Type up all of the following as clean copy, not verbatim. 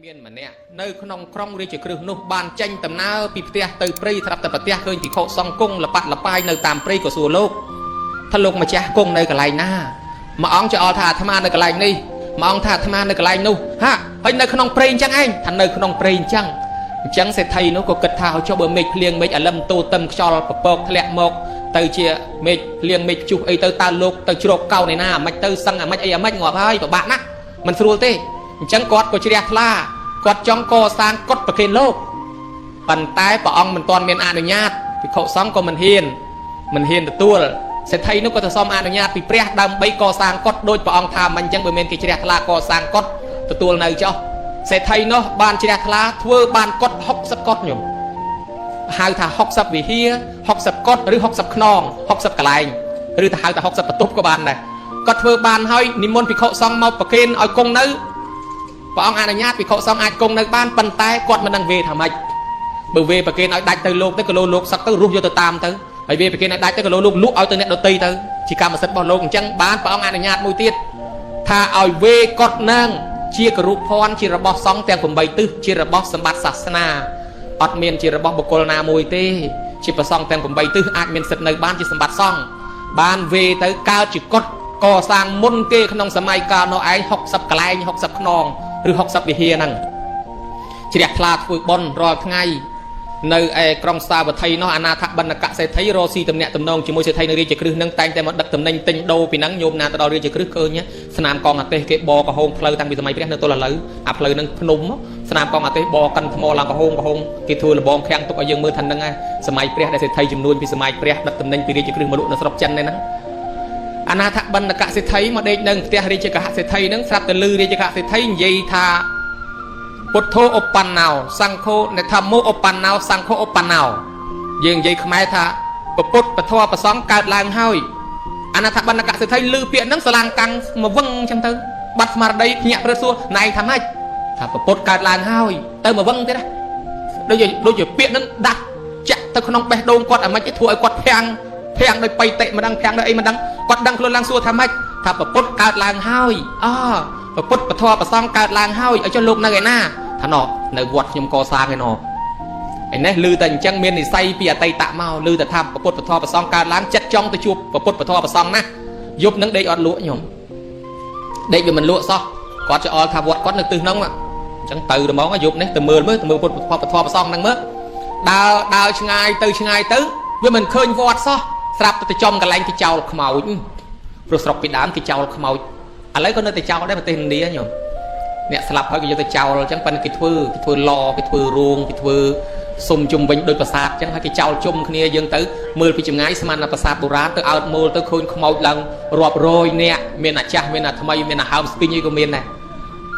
មានម្នាក់នៅក្នុងក្រុងរាជក្រឹសនោះបានចេញដំណើរពីផ្ទះទៅព្រៃត្រាប់តែប្រទះឃើញភិក្ខុសង្ឃគង់លប៉ាត់លប៉ាយនៅតាមព្រៃក៏សួរលោកថាលោកម្ចាស់គង់នៅកន្លែងណាមួយអង្គចោលថាអាត្មានៅកន្លែងនេះមួយអង្គថាអាត្មានៅកន្លែងនោះហាហើយនៅក្នុងព្រៃអញ្ចឹងឯងថានៅក្នុងព្រៃអញ្ចឹងអញ្ចឹងសេដ្ឋីនោះក៏គិតថាចុះបើមេឃភ្លៀងមេឃអាលឹមទូទឹមខ្យល់ពពកធ្លាក់មកទៅជាមេឃភ្លៀងមេឃព្យុះអីទៅតើលោកទៅជ្រកកោនឯណាអាម៉េចទៅសឹងអាម៉េចអីអាម៉េចងាប់ហើយពិបាកណាស់មិនស្រួលទេអញ្ចឹងគាត់ក៏ជ្រះថ្លាគាត់ចង់កសាងកុដិប្រគេនលោកប៉ុន្តែព្រះអង្គមិនទាន់មានអនុញ្ញាតភិក្ខុសង្ឃក៏មិនហ៊ានទទួលសេដ្ឋីនោះក៏ទៅសុំអនុញ្ញាតពីព្រះដើម្បីកសាងកុដិដោយព្រះអង្គថាមិនអញ្ចឹងបើមានគេជ្រះថ្លាកសាងកុដិទទួលនៅចុះសេដ្ឋីនោះបានជ្រះថ្លាធ្វើបានកុដិ60កុដិញោមហៅថា60វិហារ60កុដិឬ60ខ្នង60កន្លែងឬទៅហៅថា60បន្ទប់ក៏បានដែរគាត់ធ្វើបានហើយនិមន្តភិក្ខុសង្ឃមកប្រគេនឲ្យគង់នៅព្រះអង្គអនុញ្ញាតភិក្ខុសង្ឃអាចគង់នៅបានប៉ុន្តែគាត់មិនដឹងវេថាម៉េចបើវេប្រគេនឲ្យដាច់ទៅលោកទៅក៏លោកសឹកទៅរស់យកទៅតាមទៅហើយវេប្រគេនឲ្យដាច់ទៅក៏លោកលក់ឲ្យទៅអ្នកដតីទៅជាកម្មសិទ្ធិរបស់លោកអញ្ចឹងបានព្រះអង្គអនុញ្ញាតមួយទៀតថាឲ្យវេកុដនឹងជាគរុភ័ណ្ឌជារបស់សង្ឃទាំង8ទិសជារបស់សម្បត្តិសាសនាអត់មានជារបស់បុគ្គលណាមួយទេជាប្រសង្ឃទាំង8ទិសអាចមានសិទ្ធិនៅបានជាសម្បត្តិសង្ឃបានវេទៅកើតជាកុដកសាងមុនគេក្នុងសម័យកាលនោះឯង60កន្លែង60ខ្នងឬ60វិហារហ្នឹងជ្រះថ្លាធ្វើបុណ្យរាល់ថ្ងៃនៅឯក្រុងសាវត្ថីនោះអនាថបណ្ឌកសេដ្ឋីរកស៊ីតំណាក់តំណងជាមួយសេដ្ឋីនៅរាជក្រឹសនឹងតែងតែមកដឹកតំណែងទិញដូរពីហ្នឹងញោមណាទៅដល់រាជក្រឹសឃើញស្នាមកងអាទេសគេបកហោងផ្លូវតាំងពីសម័យព្រះនៅទល់ឥឡូវអាផ្លូវហ្នឹងភ្នំស្នាមកងអាទេសបកិនថ្មឡើងក្រហមក្រហមគេធ្វើលបងខាំងទុកឲ្យយើងមើលថាហ្នឹងឯងសម័យព្រះដែលសេដ្ឋីចំនួនពីសម័យព្រះដឹកតំណែងពីរាជក្រឹសមកលក់នៅស្រុកចិនហ្នឹងអនាថបណ្ឌកសេដ្ឋីមកដេកនៅផ្ទះរាជកហសេដ្ឋីហ្នឹងស្រាប់តែលឺរាជកហសេដ្ឋីនិយាយថាពុទ្ធោឧបណ្ណោសង្ឃោនិធម្មោឧបណ្ណោសង្ឃោឧបណ្ណោយើងនិយាយខ្មែរថាពពុទ្ធពធប្រសង្ឃកើតឡើងហើយអនាថបណ្ឌកសេដ្ឋីលឺពាក្យហ្នឹងស្រឡាងកាំងមកវឹងអញ្ចឹងទៅបាត់ស្មារតីភ្ញាក់ព្រឹកសួរណៃថាម៉េចថាពពុទ្ធកើតឡើងហើយទៅមកវឹងទៀតណាដូចជាពាក្យហ្នឹងដាស់ចាក់ទៅក្នុងបេះដូងគាត់អាម៉េចធ្វើឲ្យគាត់ភាំងភាំងដោយបៃតិមិនដឹងភាំងដោយអីមិនដឹងគាត់ដឹងខ្លួនឡើងសួរថាម៉េចថាពពុទ្ធកើតឡើងហើយអពពុទ្ធពធប្រសង្ឃកើតឡើងហើយឲ្យចុះលោកនៅឯណាថាណោនៅវត្តខ្ញុំកសាងឯណោឯនេះឮតែអញ្ចឹងមាននិស័យពីអតីតមកឮតែថាពពុទ្ធពធប្រសង្ឃកើតឡើងចិត្តចង់ទៅជួបពពុទ្ធពធប្រសង្ឃណាយប់នឹងដេកអត់លក់ញោមដេកវាមិនលក់សោះគាត់ចោលថាវត្តគាត់នៅទិសហ្នឹងអញ្ចឹងទៅហ្មងយប់នេះទៅមើលមើលទៅមើលពុទ្ធពធប្រសង្ឃហ្នឹងមើលដើរដើរឆ្ងាយទៅឆ្ងាយទៅវាមិនឃើញវត្តសោះស្រាប់តែចំកន្លែងគេចោលខ្មោចព្រោះស្រុកពីដើមគេចោលខ្មោចឥឡូវក៏នៅតែចោលដែរប្រទេសឥណ្ឌាញោមអ្នកស្លាប់ហើយគេយកទៅចោលអញ្ចឹងប៉ុន្តែគេធ្វើឡគេធ្វើរោងគេធ្វើសុំជុំវិញដោយប្រាសាទអញ្ចឹងហើយគេចោលជុំគ្នាយើងទៅមើលពីចម្ងាយស្មានតែប្រាសាទបុរាណទៅអោតមូលទៅឃើញខ្មោចឡើងរាប់រយនាក់មានអាចាស់មានអាថ្មីមានអាហើមស្ពីងអីក៏មានដែរ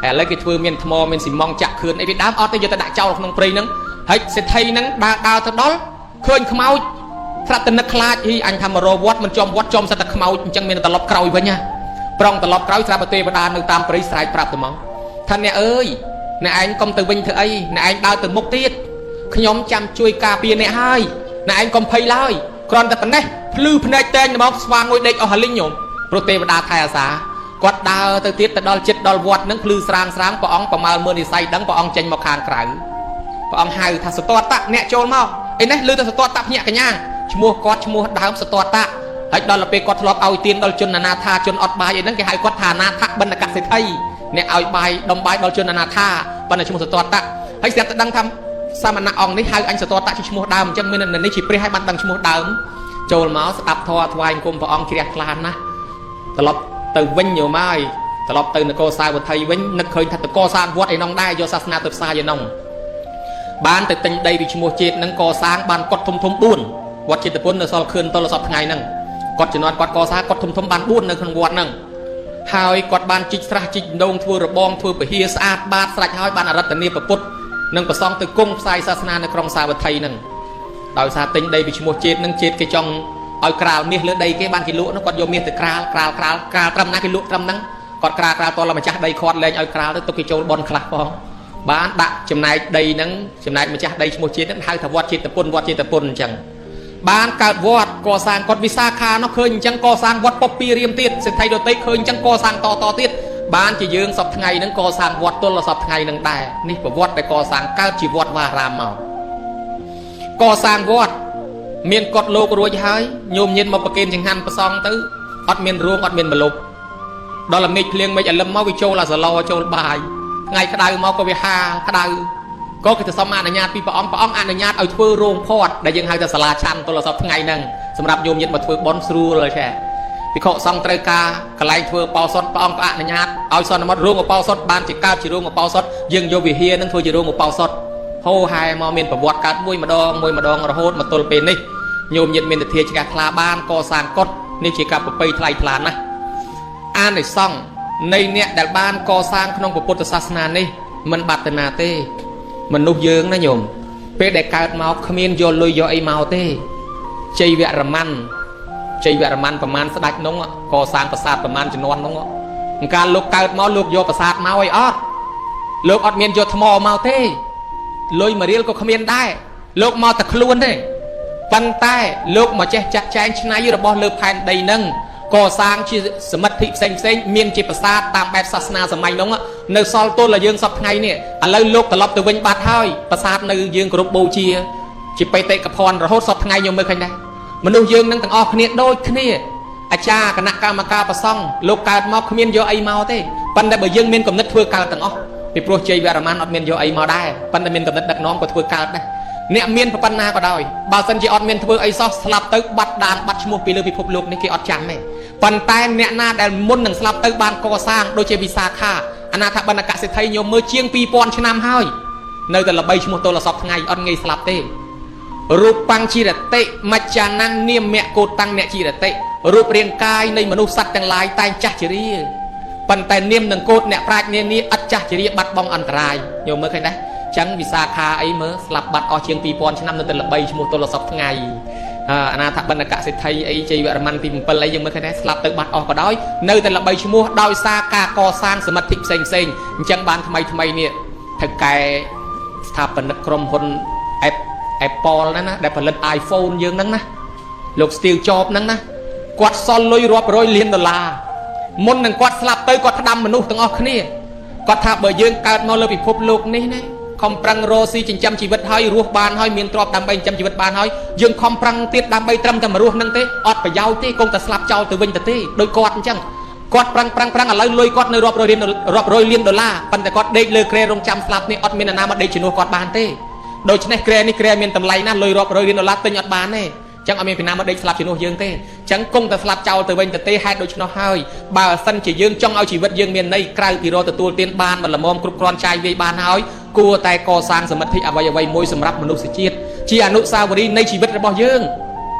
ហើយឥឡូវគេធ្វើមានថ្មមានស៊ីម៉ងចាក់ខឿនអីពីដើមអត់ទេយកទៅដាក់ចោលក្នុងព្រៃហ្នឹងហើយសេដ្ឋីហ្នឹងដើរដើរទៅដល់ឃើញខ្មោចស្រាប់តែនឹកខ្លាចហ៊ីអញថាមករវត្តមិនចំវត្តចំសិតតែខ្មោចអញ្ចឹងមានត្រឡប់ក្រោយវិញណាប្រងត្រឡប់ក្រោយស្រាប់តែទេវតានៅតាមព្រៃស្រែកប្រាប់ទៅមកថាអ្នកអើយអ្នកឯងកុំទៅវិញធ្វើអីអ្នកឯងដើរទៅមុខទៀតខ្ញុំចាំជួយការពារអ្នកហើយអ្នកឯងកុំភ័យឡើយគ្រាន់តែប៉ុណ្ណេះភ្លឺភ្នែកតែងហ្មងស្វាងមួយដេកអស់ហលីងញោមព្រោះទេវតាថែអាសាគាត់ដើរទៅទៀតទៅដល់ចិត្តដល់វត្តនឹងភ្លឺស្រាងស្រាងព្រះអង្គប្រមាលមើលនិស័យដឹងព្រះអង្គចេញមកខាងក្រៅព្រះអង្គហៅថាសតតៈអ្នកចូលមកឯនេះឮតែសតតៈភ្ញាក់កញ្ញាឈ្មោះគាត់ឈ្មោះដើមសតតៈហើយដល់ពេលគាត់ធ្លាប់ឲ្យទៀនដល់ជនអនាថាជនអត់បាយអីហ្នឹងគេហៅគាត់ថាអនាថបណ្ឌកសេដ្ឋីអ្នកឲ្យបាយដុំបាយដល់ជនអនាថាប៉ុន្តែឈ្មោះសតតៈហើយស្រាប់តែដឹងថាសមណៈអង្គនេះហៅអញសតតៈជាឈ្មោះដើមអញ្ចឹងមាននេះជាព្រះឲ្យបានដឹងឈ្មោះដើមចូលមកស្ដាប់ធម៌ថ្វាយអង្គមព្រះអង្គជ្រះថ្លាណាស់ត្រឡប់ទៅវិញញោមហើយត្រឡប់ទៅនគរសាវត្ថីវិញនឹកឃើញថាតកសាងវត្តឯនោះដែរយកសាសនាទៅផ្សាយឯនោះបានទៅទិញដីពីឈ្មោះជាតិនឹងកសាងបានកត់ធំធំ4វត្តចេតពុននៅសល់ខឿនតលសពថ្ងៃហ្នឹងគាត់ជំនាន់គាត់កសាងគាត់ធំធំបាន4នៅក្នុងវត្តហ្នឹងហើយគាត់បានជីកស្រះជីកដងធ្វើរបងធ្វើពហិស្អាតបាតស្រេចហើយបានអរតនីពពុទ្ធនិងប្រសងទៅគង់ផ្សាយសាសនានៅក្រុងសាវត្ថីហ្នឹងដោយសារទិញដីពីឈ្មោះជាតិនឹងជាតិគេចង់ឲ្យក្រាលមាសលើដីគេបានគេលក់នោះគាត់យកមាសទៅក្រាលក្រាលក្រាលក្រាលត្រឹមណាគេលក់ត្រឹមហ្នឹងគាត់ក្រាលក្រាលតលម្ចាស់ដីខាត់លែងឲ្យក្រាលទៅទុកគេចូលបនខ្លះផងបានដាក់ចំណែកដីហ្នឹងចំណែកម្ចាស់ដីឈ្មោះជាតិហ្នឹងហៅថាវត្តចេតពុនវត្តចេតពុនអញ្ចឹងបានកើតវត្តកសាងគាត់វិសាខានោះឃើញអញ្ចឹងកសាងវត្តប៉ុពីរៀមទៀតសេដ្ឋីដតីឃើញអញ្ចឹងកសាងតតទៀត បានជាយើងសពថ្ងៃហ្នឹងកសាងវត្តទល់សពថ្ងៃហ្នឹងដែរនេះប្រវត្តិដែលកសាងកើតជាវត្តវារាមមកកសាងវត្តមានកត់លោករួចហើយញោមញៀនមកប្រគេនចង្ហាន់ប្រសងទៅអត់មានរួងអត់មានមលុបដល់តែមេឃភ្លៀងមេឃអលឹមមកវាចូលអាសឡចូលបាយថ្ងៃក្តៅមកក៏វាហាក្តៅក៏គេទៅសុំអនុញ្ញាតពីព្រះអង្គព្រះអង្គអនុញ្ញាតឲ្យធ្វើរោងផាត់ដែលយើងហៅថាសាលាឆាន់ទល់សពថ្ងៃហ្នឹងសម្រាប់ញោមញៀនមកធ្វើបុណ្យស្រួលឆែភិក្ខុសង្ឃត្រូវការកន្លែងធ្វើបោសុតព្រះអង្គក៏អនុញ្ញាតឲ្យសន្មត់រោងឧបោសថបានជាកើតជារោងឧបោសថយើងយកវិហារនឹងធ្វើជារោងឧបោសថហោហែមកមានប្រវត្តិកើតមួយម្ដងមួយម្ដងរហូតមកទល់ពេលនេះញោមញាតមានទធាជ្រះថ្លាបានកសាងកុដនេះជាការប្រពៃថ្លៃថ្លាណាស់អានិសង្សនៃអ្នកដែលបានកសាងក្នុងពុទ្ធសាសនានេះមិនបាត់ទៅណាទេមនុស្សយើងណាញោមពេលដែលកើតមកគ្មានយកលុយយកអីមកទេជ័យវរ្ម័នជ័យវរ្ម័នប្រមាណស្ដេចនោះកសាងប្រាសាទប្រមាណជំនាន់នោះកាលលោកកើតមកលោកយកប្រាសាទមកអីអត់លោកអត់មានយកថ្មមកទេលុយមួយរៀលក៏គ្មានដែរលោកមកតែខ្លួនទេប៉ុន្តែលោកមកចេះចាត់ចែងឆ្នៃរបស់លើផែនដីនឹងកសាងជាសមិទ្ធិផ្សេងផ្សេងមានជាប្រាសាទតាមបែបសាសនាសម័យនោះនៅសល់ទល់ឲ្យយើងសពថ្ងៃនេះឥឡូវលោកត្រឡប់ទៅវិញបាត់ហើយប្រាសាទនៅយើងគោរពបូជាជាបេតិកភណ្ឌរហូតសពថ្ងៃខ្ញុំមើលឃើញដែរមនុស្សយើងនឹងទាំងអស់គ្នាដូចគ្នាអាចារ្យគណៈកម្មការប្រសង់លោកកើតមកគ្មានយកអីមកទេប៉ុន្តែបើយើងមានគំនិតធ្វើកើតទាំងអស់ពីព្រោះជ័យវរ្ម័នអត់មានយកអីមកដែរប៉ុន្តែមានគំនិតដឹកនាំក៏ធ្វើកើតដែរអ្នកមានប៉ុណ្ណាក៏ដោយបើសិនជាអត់មានធ្វើអីសោះស្លាប់ទៅបាត់ដានបាត់ឈ្មោះពីលើពិភពលោកនេះគេអត់ចាំទេប៉ុន្តែអ្នកណាដែលមុននឹងស្លាប់ទៅបានកសាងដូចជាវិសាខាអនាថបណ្ឌកសិទ្ធិញោមមើលជាង2000ឆ្នាំហើយនៅតែល្បីឈ្មោះទល់សពថ្ងៃអត់ងាយស្លាប់ទេរូបបញ្ជីរតិមច្ចានំនាមកោតាំងអ្នកជីរតិរូបរាងកាយនៃមនុស្សសត្វទាំងឡាយតែងចាស់ជរាប៉ុន្តែនាមនិងកោតអ្នកប្រាជ្ញនានាឥតចាស់ជរាបាត់បង់អន្តរាយញោមមើលឃើញដែរចឹងវិសាខាអីមើលស្លាប់បាត់អស់ជាង2000ឆ្នាំនៅតែល្បីឈ្មោះទល់សពថ្ងៃអនាថបណ្ឌកសិទ្ធិអីជ័យវរ្ម័នទី7អីយើងមើលឃើញដែរស្លាប់ទៅបាត់អស់ក៏ដោយនៅតែល្បីឈ្មោះដោយសារការកសាងសមិទ្ធិផ្សេងផ្សេងអញ្ចឹងបានថ្មីថ្មីនេះថៅកែស្ថាបនិកក្រុមហ៊ុន Apple ហ្នឹងណាដែលផលិត iPhone យើងហ្នឹងណាលោក Steve Jobs ហ្នឹងណាគាត់សល់លុយរាប់រយលានដុល្លារមុននឹងគាត់ស្លាប់ទៅគាត់ផ្ដាំមនុស្សទាំងអស់គ្នាគាត់ថាបើយើងកើតមកលើពិភពលោកនេះណាខំប្រឹងរកស៊ីចិញ្ចឹមជីវិតហើយរស់បានហើយមានទ្រព្យដើម្បីចិញ្ចឹមជីវិតបានហើយយើងខំប្រឹងទៀតដើម្បីត្រឹមតែមករស់ហ្នឹងទេអត់ប្រយោជន៍ទេគង់តែស្លាប់ចោលទៅវិញទៅទេដោយគាត់អញ្ចឹងគាត់ប្រឹងប្រឹងប្រឹងឥឡូវលុយគាត់នៅរាប់រយលានរាប់រយលានដុល្លារប៉ុន្តែគាត់ដេកលើគ្រែរងចាំស្លាប់នេះអត់មាននរណាមកដេកជំនួសគាត់បានទេដូច្នេះគ្រែនេះគ្រែមានតម្លៃណាស់លុយរាប់រយលានដុល្លារទិញអត់បានទេចឹងអត់មានពីណាមកដេកស្លាប់ជំនួសយើងទេចឹងគង់តែស្លាប់ចោលទៅវិញទៅទេហេតុដូច្នោះហើយបើសិនជាយើងចង់ឲ្យជីវិតយើងមានន័យក្រៅពីរកទទួលទានបានបន្លមគ្រប់គ្រាន់ចាយវាយបានហើយគួរតែកសាងសមិទ្ធិអ្វីៗមួយសម្រាប់មនុស្សជាតិជាអនុស្សាវរីយ៍នៃជីវិតរបស់យើង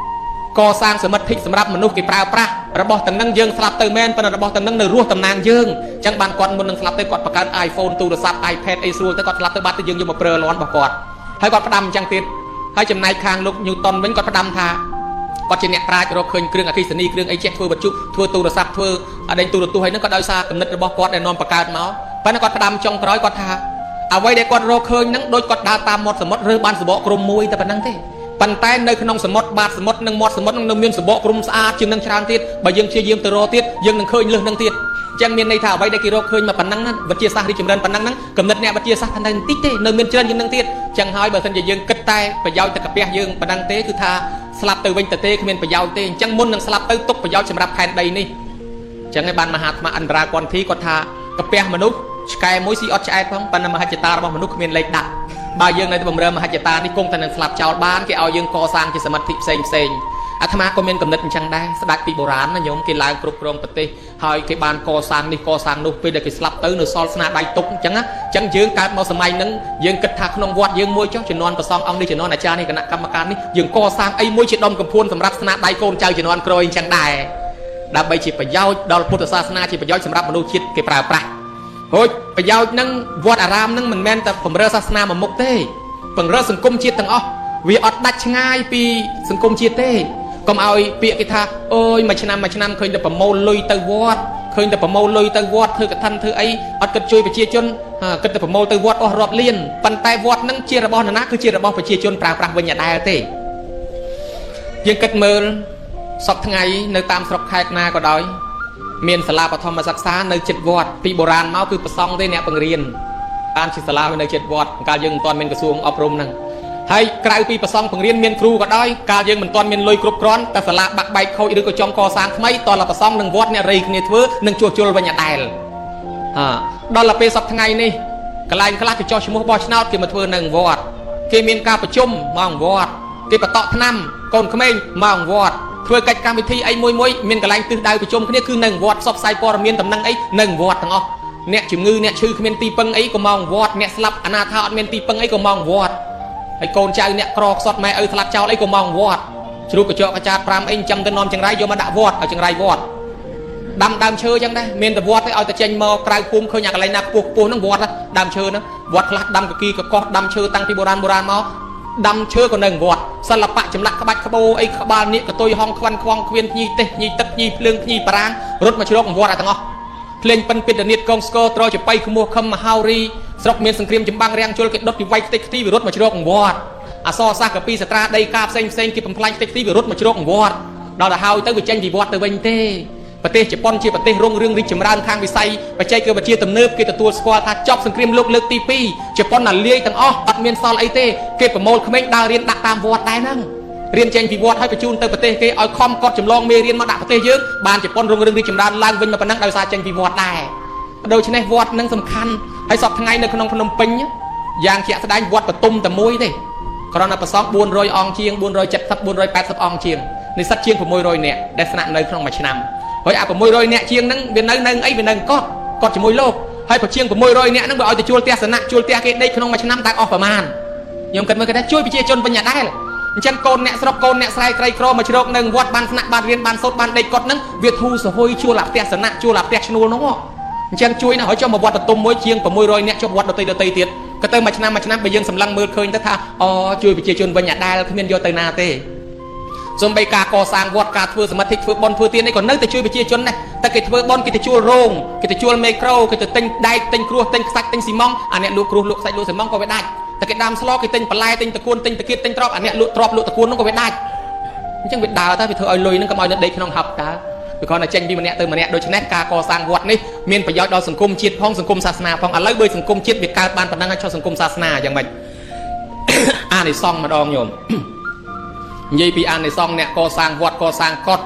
កសាងសមិទ្ធិសម្រាប់មនុស្សគេប្រើប្រាស់របស់ទាំងនឹងយើងស្លាប់ទៅមែនប៉ុន្តែរបស់ទាំងនឹងនៅរស់តំណាងយើងចឹងបានគាត់មុននឹងស្លាប់ទៅគាត់បង្កើត iPhone ទូរស័ព្ទ iPad អីស្រួលទៅគាត់ស្លាប់ទៅបាត់ទៅយើងយកមកប្រើលាន់របស់គាត់ហើយគាត់ផ្ដាំអញ្ចឹងទៀតហើយចំណែកខាងលោក Newton វិញគាត់ផ្ដាំថាគាត់ជាអ្នកប្រាជ្ញរកឃើញគ្រឿងអគ្គិសនីគ្រឿងអីចេះធ្វើវត្ថុធ្វើទូរស័ព្ទធ្វើអដេញទូរទស្សន៍ហើយហ្នឹងក៏ដោយសារគំនិតរបស់គាត់ដែលនាំបង្កើតមកប៉ុន្តែគាត់ផ្ដាំចុងក្រោយគាត់ថាអ្វីដែលគាត់រកឃើញហ្នឹងដូចគាត់ដើរតាមមាត់សមុទ្ររើសបានសបកក្រុមមួយតែប៉ុណ្្នឹងទេប៉ុន្តែនៅក្នុងសមុទ្របាតសមុទ្រនិងមាត់សមុទ្រនឹងនៅមានសបកក្រុមស្អាតជាងនឹងច្រើនទៀតបើយើងព្យាយាមទៅរកទៀតយើងនឹងឃើញលើសនឹងទៀតចឹងមានន័យថាអ្វីដែលគេរកឃើញមកប៉ុណ្ណឹងណាវិទ្យាសាស្ត្ររីចម្រើនប៉ុណ្ណឹងហ្នឹងគំនិតអ្នកវិទ្យាសាស្ត្រថានៅបន្តិចទេនៅមានច្រើនជាងនឹងទៀតចឹងហើយបើសិនជាយើងគិតតែប្រយោជន៍តែកាពះយើងប៉ុណ្ណឹងទេគឺថាស្លាប់ទៅវិញទៅទេគ្មានប្រយោជន៍ទេអញ្ចឹងមុននឹងស្លាប់ទៅទុកប្រយោជន៍សម្រាប់ផែនដីនេះចឹងហើយបានមហាត្មៈអន្តរាគន្ធីគាត់ថាកាពះមនុស្សឆ្កែមួយស៊ីអត់ឆ្អែតផងប៉ុន្តែមហិច្ឆតារបស់មនុស្សគ្មានលេខដាក់បើយើងនៅតែបំរើមហិច្ឆតានេះគង់តែនឹងស្លាប់ចោលបានគេឲ្យយើងកសាងជាសមិទ្ធិផ្សេងផ្សេងអាត្មាក៏មានកំណត់អញ្ចឹងដែរស្ដេចពីបុរាណណាញោមគេឡើងគ្រប់គ្រងប្រទេសហើយគេបានកសាងនេះកសាងនោះពេលដែលគេស្លាប់ទៅនៅសល់ស្នាដៃទុកអញ្ចឹងណាអញ្ចឹងយើងកើតមកសម័យហ្នឹងយើងគិតថាក្នុងវត្តយើងមួយចុះជំនាន់ប្រសងអង្គនេះជំនាន់អាចារ្យនេះគណៈកម្មការនេះយើងកសាងអីមួយជាដុំកំភួនសម្រាប់ស្នាដៃកូនចៅជំនាន់ក្រោយអញ្ចឹងដែរដើម្បីជាប្រយោជន៍ដល់ពុទ្ធសាសនាជាប្រយោជន៍សម្រាប់មនុស្សជាតិគេប្រើប្រាស់រួចប្រយោជន៍ហ្នឹងវត្តអារាមហ្នឹងមិនមែនតែពង្រើសាសនាមួយមុខទេពង្រើសង្គមជាតិទាំងអស់វាអត់ដាច់ឆ្ងាយពីសង្គមជាតិទេកុំឲ្យពាក្យគេថាអូយមួយឆ្នាំមួយឆ្នាំឃើញតែប្រមូលលុយទៅវត្តឃើញតែប្រមូលលុយទៅវត្តធ្វើកឋិនធ្វើអីអត់គិតជួយប្រជាជនគិតតែប្រមូលទៅវត្តអស់រាប់លានប៉ុន្តែវត្តហ្នឹងជារបស់នរណាគឺជារបស់ប្រជាជនប្រើប្រាស់វិញដដែលទេយើងគិតមើលសពថ្ងៃនៅតាមស្រុកខេត្តណាក៏ដោយ មានសាលាបឋមសិក្សានៅជិតវត្តពីបុរាណមកគឺប្រសង់ទេអ្នកបង្រៀនបានជាសាលាវានៅជិតវត្តកាលយើងមិនទាន់មានក្រសួងអប់រំហ្នឹងហើយក្រៅពីប្រសង់បង្រៀនមានគ្រូក៏ដោយកាលយើងមិនទាន់មានលុយគ្រប់គ្រាន់តែសាលាបាក់បែកខូចឬក៏ចង់កសាងថ្មីតលប្រសង់និងវត្តអ្នករៃគ្នាធ្វើនិងជួសជុលវិញអដែលដល់ទៅពេលសប្តាហ៍ថ្ងៃនេះកន្លែងខ្លះគេចោះឈ្មោះបោះឆ្នោតគេមកធ្វើនៅវត្តគេមានការប្រជុំមកវត្តគេបតក់ថ្នាំកូនក្មេងមកវត្តធ្វើកិច្ចកម្មវិធីអីមួយមួយមានកន្លែងទិសដៅប្រជុំគ្នាគឺនៅវត្តផ្សព្វផ្សាយព័ត៌មានតំណែងអីនៅវត្តទាំងអស់អ្នកជំងឺអ្នកឈឺគ្មានទីពឹងអីក៏មកវត្តអ្នកស្លាប់អនាថាអត់មានទីពឹងអីក៏មកវត្តហើយកូនចៅអ្នកក្រខ្សត់ម៉ែឪស្លាប់ចោលអីក៏មកវត្តជ្រូកកញ្ចក់កចាត5អីចាំទៅនាំចង្រៃយកមកដាក់វត្តឲ្យចង្រៃវត្តដាំដើមឈើចឹងដែរមានតែវត្តទេឲ្យតែចេញមកក្រៅភូមិឃើញអាកន្លែងណាខ្ពស់ខ្ពស់ហ្នឹងវត្តដើមឈើហ្នឹងវត្តខ្លះដាំកគីកកោះដាំឈើតាំងពីបុរាណបុរាណមកដាំឈើក៏នៅវត្តសិល្បៈចម្លាក់ក្បាច់ក្បោអីក្បាលនាគកតុយហងខ្វាន់ខ្វងខ្វៀនភ្ញីទេសភ្ញីទឹកភ្ញីភ្លើងភ្ញីប្រាងរត់មកជ្រកវត្តអាទាំងអស់ភ្លេងប៉ិនពិតនាតកងស្គរត្រចបៃខ្មោះខឹមមហោរីស្រុកមានសង្គ្រាមចម្បាំងរាំងជលគេដុតពីវៃខ្ទេចខ្ទីវារត់មកជ្រកវត្តអសរសាស្ត្រកពីសត្រាដីកាផ្សេងផ្សេងគេបំផ្លាញខ្ទេចខ្ទីវារត់មកជ្រកវត្តដល់ទៅហើយទៅវាចេញពីវត្តទៅវិញទេប្រទេសជប៉ុនជាប្រទេសរុងរឿងរីកចម្រើនខាងវិស័យបច្ចេកវិទ្យាទំនើបគេទទួលស្គាល់ថាចប់សង្គ្រាមលោកលើកទី2ជប៉ុនណាលាយទាំងអស់អត់មានសល់អីទេគេប្រមូលក្មេងដើររៀនដាក់តាមវត្តដែរហ្នឹងរៀនចេញពីវត្តហើយបញ្ជូនទៅប្រទេសគេឲ្យខំកត់ចម្លងមេរៀនមកដាក់ប្រទេសយើងបានជប៉ុនរុងរឿងរីកចម្រើនឡើងវិញមកប៉ុណ្ណឹងដោយសារចេញពីវត្តដែរដូច្នេះវត្តនឹងសំខាន់ហើយសពថ្ងៃនៅក្នុងភ្នំពេញយ៉ាងជាក់ស្ដែងវត្តបទុមតែមួយទេគ្រាន់តែប្រសង400អង្គជាង470 480អង្គជាងនិស្សិតជាង600នាក់ដែលស្នាក់នៅក្នុងមួយឆ្នាំហើយអា600នាក់ជាងហ្នឹងវានៅនៅអីវានៅកត់កត់ជាមួយលោកហើយប្រជាង600នាក់ហ្នឹងវាឲ្យទៅជួលផ្ទះសំណាក់ជួលផ្ទះគេដេកក្នុងមួយឆ្នាំតើអស់ប្រមាណខ្ញុំគិតមើលគេថាជួយប្រជាជនវិញអាដែលអញ្ចឹងកូនអ្នកស្រុកកូនអ្នកស្រែក្រីក្រមកជ្រកនៅវត្តបានស្នាក់បានរៀនបានសូត្របានដេកកត់ហ្នឹងវាធូរសហុយជួលអាផ្ទះសំណាក់ជួលអាផ្ទះឈ្នួលហ្នឹងអញ្ចឹងជួយណាស់ហើយចុះមកវត្តបទុមមួយជាង600នាក់ចុះវត្តដតីដតីទៀតក៏ទៅមួយឆ្នាំមួយឆ្នាំបើយើងសម្លឹងមើលឃើញទៅថាអូជួយប្រជាជនវិញអាដែលគ្មានយកទៅណាទេសំបីការកសាងវត្តការធ្វើសមាធិធ្វើបុណ្យធ្វើទាននេះក៏នៅតែជួយប្រជាជនដែរតែគេធ្វើបុណ្យគេទៅជួលរោងគេទៅជួលមេក្រូគេទៅទិញដែកទិញគ្រួសទិញខ្សាច់ទិញស៊ីម៉ងអាអ្នកលក់គ្រួសលក់ខ្សាច់លក់ស៊ីម៉ងក៏វាដាច់តែគេដាំស្លគេទិញបន្លែទិញតកួនទិញតគៀតទិញទ្របអាអ្នកលក់ទ្របលក់តកួននោះក៏វាដាច់អញ្ចឹងវាដើរទៅវាធ្វើឲ្យលុយហ្នឹងកុំឲ្យនៅដេកក្នុងហប់តើវាគ្រាន់តែចេញពីម្នាក់ទៅម្នាក់ដូច្នេះការកសាងវត្តនេះមានប្រយោជន៍ដល់សង្គមជាតិផងសង្គមសាសនាផងឥឡូវបើសង្គមជាតិវាកើតបានប៉ុណ្ណឹងហើយចុះសង្គមសាសនាយ៉ាងម៉េចអានិសង្សម្ដងញោមនិយាយពីអានិសង្សអ្នកកសាងវត្តកសាងកុដិ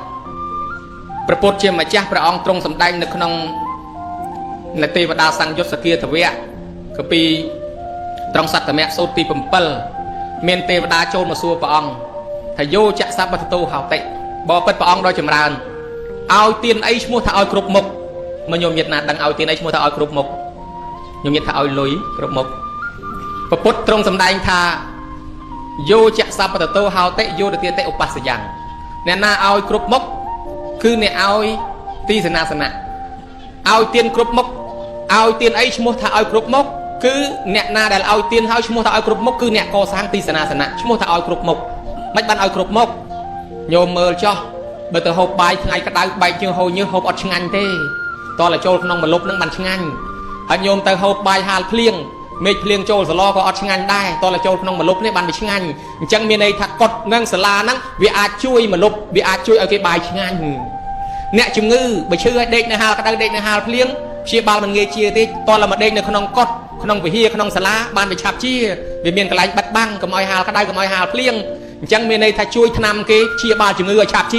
ព្រះពុទ្ធជាម្ចាស់ព្រះអង្គទ្រង់សម្ដែងនៅក្នុងនទេវតាសង្យុត្តសគាទវៈក៏ពីត្រង់សត្តមៈសូត្រទី7មានទេវតាចូលមកសួរព្រះអង្គថាយោចៈសបតតោហោតិបបិទ្ធព្រះអង្គដ៏ចម្រើនឲ្យទានអីឈ្មោះថាឲ្យគ្រប់មុខមកញោមញាតណាដឹងឲ្យទានអីឈ្មោះថាឲ្យគ្រប់មុខញោមញាតថាឲ្យលុយគ្រប់មុខព្រះពុទ្ធទ្រង់សម្ដែងថាយោចៈសបតតោហោតិយោទទាតិឧបស្សយ៉ាងអ្នកណាឲ្យគ្រប់មុខគឺអ្នកឲ្យទីសេនាសនៈឲ្យទានគ្រប់មុខឲ្យទានអីឈ្មោះថាឲ្យគ្រប់មុខគឺអ្នកណាដែលឲ្យទានហើយឈ្មោះថាឲ្យគ្រប់មុខគឺអ្នកកសាងទីសេនាសនៈឈ្មោះថាឲ្យគ្រប់មុខមិនបានឲ្យគ្រប់មុខញោមមើលចោះបើទៅហូបបាយថ្ងៃក្តៅបែកជើងហូរញើសហូបអត់ឆ្ងាញ់ទេតោះតែចូលក្នុងម្លប់នឹងបានឆ្ងាញ់ហើយញោមទៅហូបបាយហាលភ្លៀងមេឃភ្លៀងចូលសឡក៏អត់ឆ្ងាញ់ដែរតោះតែចូលក្នុងម្លប់នេះបានវាឆ្ងាញ់អញ្ចឹងមានន័យថាកុដនិងសាលាហ្នឹងវាអាចជួយម្លប់វាអាចជួយឲ្យគេបាយឆ្ងាញ់អ្នកជំងឺបើឈឺឲ្យដេកនៅហាលក្តៅដេកនៅហាលភ្លៀងព្យាបាលមិនងាយជាទេតោះតែមកដេកនៅក្នុងកុដក្នុងវិហារក្នុងសាលាបានវាឆាប់ជាវាមានកន្លែងបិទបាំងកុំឲ្យហាលក្តៅកុំឲ្យហាលភ្លៀងអញ្ចឹងមានន័យថាជួយថ្នាំគេព្យាបាលជំងឺឲ្យឆាប់ជា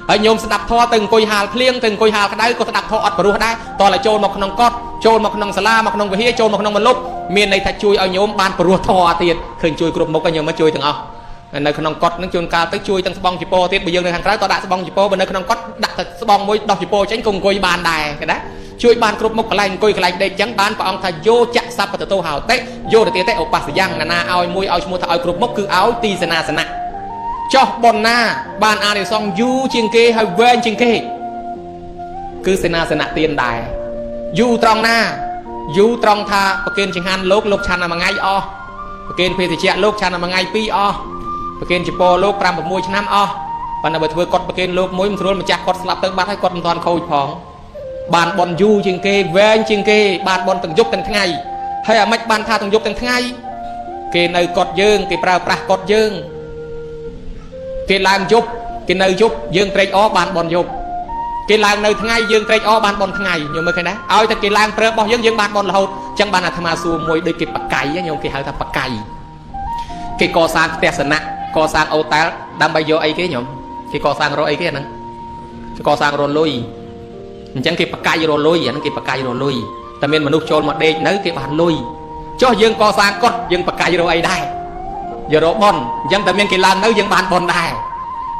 ហើយញោមស្ដាប់ធម៌ទៅអង្គុយហាលភ្លៀងទៅអង្គុយហាលក្តៅក៏ស្ដាប់ធម៌អត់ព្រោះដែរតោះតែចូលមកក្នុងកុដចូលមកក្នុងសាលាមកក្នុងវិហារចូលមកក្នុងមលុបមានន័យថាជួយឲ្យញោមបានព្រោះធម៌ទៀតឃើញជួយគ្រប់មុខឲ្យញោមមកជួយទាំងអស់នៅក្នុងកុដនឹងជួនកាលទៅជួយទាំងស្បង់ជីពរទៀតបើយើងនៅខាងក្រៅក៏ដាក់ស្បង់ជីពរបើនៅក្នុងកុដដាក់តែស្បង់មួយដោះជីពរចេញក៏អង្គុយបានដែរគេណាជួយបានគ្រប់មុខកន្លែងអង្គុយកន្លែងដេកចឹងបានព្រះអង្គថាយោចៈសពតតោហោតិយោទទាតិឧបស្សយ៉ាងណាណាឲ្យមួយឲ្យឈ្មោះថាឲ្យគ្រប់មុខគឺឲ្យទីសេនាសនៈចោះប៉ុណ្ណាបានអានិសង្សយូរជាងគេហើយវែងជាងគេគឺសេនាសនៈទានដែរយូរត្រង់ណាយូរត្រង់ថាប្រគេនចង្ហាន់លោកលោកឆាន់តែមួយថ្ងៃអស់ប្រគេនភេសជ្ជៈលោកឆាន់តែមួយថ្ងៃពីរអស់ប្រគេនចពោលោក5 6ឆ្នាំអស់ប៉ុន្តែបើធ្វើកត់ប្រគេនលោកមួយមិនស្រួលម្ចាស់គាត់ស្លាប់ទៅបាត់ហើយគាត់មិនទាន់ខូចផងបានបនយូរជាងគេវែងជាងគេបានបនទាំងយប់ទាំងថ្ងៃហើយអាម៉េចបានថាទាំងយប់ទាំងថ្ងៃគេនៅកត់យើងគេប្រើប្រាស់កត់យើងគេឡើងយប់គេនៅយប់យើងត្រេកអរបានបនយប់ គេឡើងនៅថ្ងៃយើងត្រេកអរបានបនថ្ងៃញោមមើលឃើញដែរឲ្យតែគេឡើងប្រើរបស់យើងយើងបានបនរហូតអញ្ចឹងបានអាត្មាសួរមួយដូចគេបកៃញោមគេហៅថាបកៃគេកសាងផ្ទះសនៈកសាងអូតែលដើម្បីយកអីគេញោមគេកសាងរកអីគេអាហ្នឹងគេកសាងរលុយអញ្ចឹងគេបកៃរលុយអាហ្នឹងគេបកៃរលុយតែមានមនុស្សចូលមកដេកនៅគេបានលុយចុះយើងកសាងកុដយើងបកៃរកអីដែរយករកបនអញ្ចឹងតែមានគេឡើងនៅយើងបានបនដែរ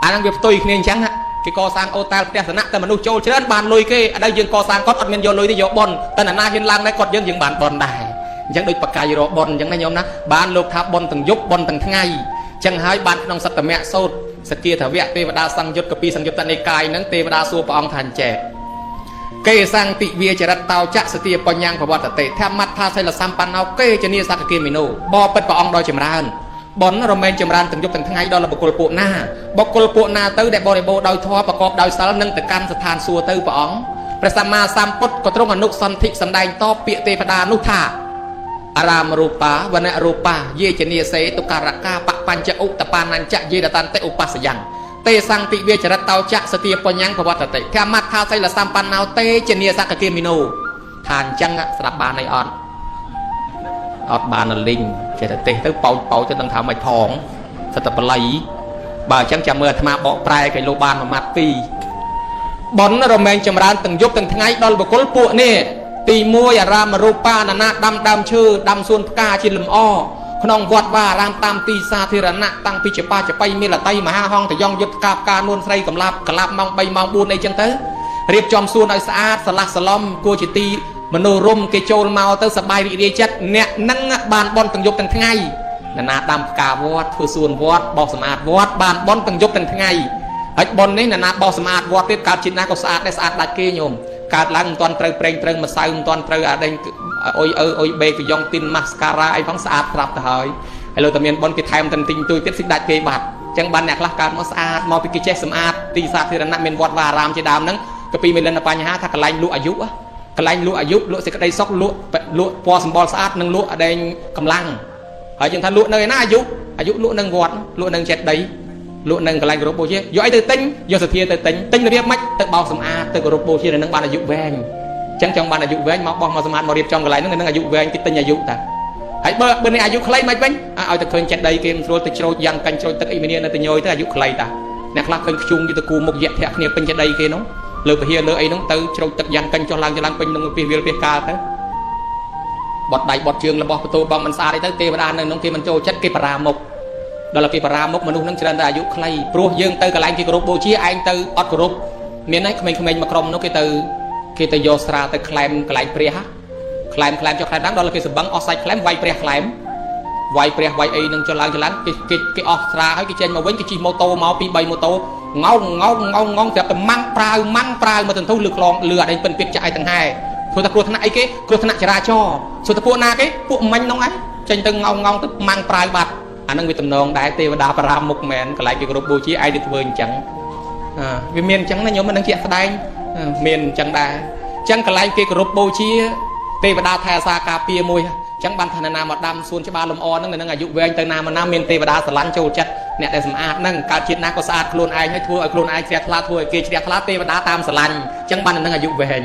អាហ្នឹងវាផ្ទុយគ្នាអញ្ចឹងណាគេកសាងអូតែលផ្ទះសនៈតែមនុស្សចូលច្រើនបានលុយគេឥឡូវយើងកសាងគាត់អត់មានយកលុយទេយកបនតែណាហ៊ានឡើងដែរគាត់យើងយើងបានបនដែរអញ្ចឹងដូចបកាយរកបនអញ្ចឹងណាញោមណាបានលោកថាបនទាំងយប់បនទាំងថ្ងៃអញ្ចឹងហើយបានក្នុងសត្តមៈសោតសគាធវៈទេវតាសង្យុត្តកពីសង្យុត្តនិកាយហ្នឹងទេវតាសួរព្រះអង្គថាអញ្ចេះគេសង្តិវាចរិតតោចៈសទាបញ្ញងប្រវត្តិតិធម្មថាសិលសម្បណ្ណោគេជនីសកគាមិនោបបិទ្ធព្រះអង្គដោយចម្រើនបនរមែងចម្រើនទាំងយប់ទាំងថ្ងៃដល់បុគ្គលពួកណាបុគ្គលពួកណាទៅដែលបរិបូរដោយធម៌ប្រកបដោយសិលនិងទៅកាន់ស្ថានសួគ៌ទៅព្រះអង្គព្រះសម្មាសម្ពុទ្ធក៏ទ្រង់អនុសន្ធិសម្ដែងតបពាក្យទេវតានោះថាអារាមរូបាវនរូបាយេជនីសេតុការកាបបញ្ចឧតបានញ្ចយេរតន្តិឧបសយ៉ាងទេសង្តិវាចរិតតោចៈសទាបញ្ញងប្រវត្តិតិធម្មថាសិលសម្បណ្ណោទេជនីសកគាមិនោថាអញ្ចឹងស្ដាប់បានអីអត់អត់បានលីងចេះតែទេសទៅប៉ោចប៉ោចទៅដឹងថាមិនផងសិតតែបល័យបើអញ្ចឹងចាំមើលអាត្មាបកប្រែគេលោកបានមួយម៉ាត់ពីរបនរមែងចម្រើនទាំងយប់ទាំងថ្ងៃដល់បុគ្គលពួកនេះទី1អារាមរូបានណាដាំដើមឈើដាំសួនផ្កាជាលំអក្នុងវត្តវាអារាមតាមទីសាធារណៈតាំងពីចបាចបៃមេលតីមហាហង្សតយ៉ងយុទ្ធកាបការនួនស្រីកំឡាប់កលាប់ម៉ោង3ម៉ោង4អីចឹងទៅរៀបចំសួនឲ្យស្អាតស្រឡះសឡំគួរជាទីមនោរមគេចូលមកទៅសប្បាយរីករាយចិត្តអ្នកនឹងបានបនទាំងយប់ទាំងថ្ងៃណានាដាំផ្កាវត្តធ្វើសួនវត្តបោសសម្អាតវត្តបានបនទាំងយប់ទាំងថ្ងៃហើយបននេះណានាបោសសម្អាតវត្តទៀតកើតជាតិណាក៏ស្អាតដែរស្អាតដាច់គេញោមកើតឡើងមិនទាន់ត្រូវប្រេងត្រូវម្សៅមិនទាន់ត្រូវអាដេញអុយអឺអុយបេកយ៉ងទីនម៉ាស្ការ៉ាអីផងស្អាតស្រាប់ទៅហើយហើយលើតែមានបនគេថែមតែទិញទួយទៀតស៊ីដាច់គេបាត់អញ្ចឹងបានអ្នកខ្លះកើតមកស្អាតមកពីគេចេះសម្អាតទីសាធារណៈមានវត្តវាអារាមជាដើមហ្នឹងក៏ពីមេលិនបញ្ហាថាកន្លែងលក់អាយុកន្លែងលក់អាយុលក់សេចក្តីសុខលក់លក់ពណ៌សម្បុរស្អាតនិងលក់អដែងកម្លាំងហើយយើងថាលក់នៅឯណាអាយុអាយុលក់នឹងវត្តលក់នឹងចេតិយលក់នឹងកន្លែងគោរពបូជាយកអីទៅទិញយកសទ្ធាទៅទិញទិញរបៀបម៉េចទៅបោសសម្អាតទៅគោរពបូជានៅនឹងបានអាយុវែងអញ្ចឹងចង់បានអាយុវែងមកបោះមកសម្អាតមករៀបចំកន្លែងហ្នឹងនឹងអាយុវែងគេទិញអាយុតាហើយបើបើនេះអាយុខ្លីមិនវិញឲ្យតែឃើញចេតិយគេមិនស្រួលទៅច្រូតយ៉ាងកាញ់ច្រូតទឹកអីមីនានៅទៅញយទៅអាយុខ្លីតាអ្នកខ្លះឃើញខ្ជុងគេទៅគូមុខយៈធាក់គ្នាពេញចេតិយគេនោះលើពហិលើអីនោះទៅច្រូតទឹកយ៉ាងកាញ់ចុះឡើងចុះឡើងពេញនឹងពីវាលពីកាលទៅបត់ដៃបត់ជើងរបស់បន្ទោបងមិនស្អាតអីទៅទេវតានៅនោះគេមិនចូលចិត្តគេបរាមុខដល់គេបរាមុខមនុស្សនឹងច្រើនតែអាយុខ្លីព្រោះយើងទៅកន្លែងគេគោរពបូជាឯងទៅអត់គោរពមានហើយក្មេងៗមួយក្រុមនោះគេទៅយកស្រាទៅក្លែមកន្លែងព្រះក្លែមក្លែមចុះក្លែមឡើងដល់គេសម្បឹងអស់សាច់ក្លែមវាយព្រះក្លែមវាយព្រះវាយអីនឹងចុះឡើងចុះឡើងគេគេគេអស់ស្រាហើយគេចេញមកវិញគេជិះម៉ូតូមកពី3ម៉ូតូងោងងោងងោងងងស្រាប់តែម៉ាំងប្រាវម៉ាំងប្រាវមកទន្ទុះលឺខ្លងលឺអត់អីពិនពីចាក់អីទាំងហែព្រោះតែគ្រោះថ្នាក់អីគេគ្រោះថ្នាក់ចរាចរណ៍សួរតែពួកណាគេពួកមិញនោះឯងចេញទៅងោងងោងទៅម៉ាំងប្រាវបាត់អានឹងវាតំណងដែរទេវតាបរាមុខមែនកន្លែងគេគោរពបូជាឯងទៅធ្វើអញ្ចឹងវាមានអញ្ចឹងណាញោមមិននឹងជាក់ស្ដែងមានអញ្ចឹងដែរអញ្ចឹងកន្លែងគេគោរពបូជាទេវតាថែអាសាការពារមួយអញ្ចឹងបានឋានណាមកដាំសួនច្បារលំអហ្នឹងនៅនឹងអាយុវែងទៅណាមកណាមានទេវតាស្រឡាញ់ចូលចិត្តអ្នកដែលសម្អាតហ្នឹងកើតជាតិណាក៏ស្អាតខ្លួនឯងហើយធ្វើឲ្យខ្លួនឯងជ្រះថ្លាធ្វើឲ្យគេជ្រះថ្លាទេវតាតាមស្រឡាញ់អញ្ចឹងបាននឹងអាយុវែង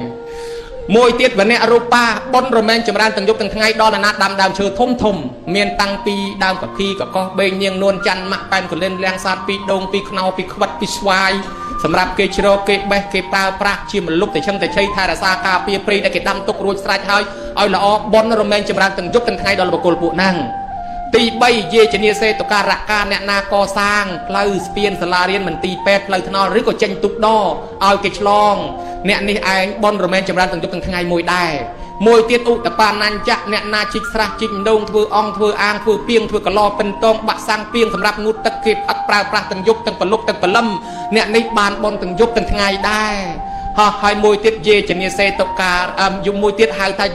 មួយទៀតវនៈរូបាបុនរមែងចម្រើនទាំងយប់ទាំងថ្ងៃដល់ណាដាំដើមឈើធំធំមានតាំងពីដើមកគីកកោះបេងនាងនួនច័ន្ទម៉ាក់ប៉ែនកលិនលៀងសាតពីដូងពីខ្នោពីខ្វិតពីស្វាយសម្រាប់គេជ្រកគេបេះគេប្រើប្រាស់ជាមលុបតែឆឹងតែឆៃថែរក្សាការពារព្រៃដែលគេដាំទុករួចស្រេចហើយឲ្យល្អបុនរមែងចម្រើនទាំងយប់ទាំងថ្ងៃដល់បុគ្គលពួកហ្នឹងទី3យេជនីសេតុការកាអ្នកណាកសាងផ្លូវស្ពានសាលារៀនមន្ទីរពេទ្យផ្លូវថ្នល់ឬក៏ចេញទូកដឲ្យគេឆ្លងអ្នកនេះឯងបុនរមែងចម្រើនទាំងយប់ទាំងថ្ងៃមួយដែរមួយទៀតឧតបានញ្ចៈអ្នកណាជីកស្រះជីកម្ដងធ្វើអង្គធ្វើអាងធ្វើពីងធ្វើកឡពិនតងបាក់សាំងពីងសម្រាប់ងូតទឹកគេផឹកប្រើប្រាស់ទាំងយប់ទាំងព្រលប់ទាំងព្រលឹមអ្នកនេះបានបុនទាំងយប់ទាំងថ្ងៃដែរហោះហើយមួយទៀតយេជនីសេតុការយមួយទៀតហៅថា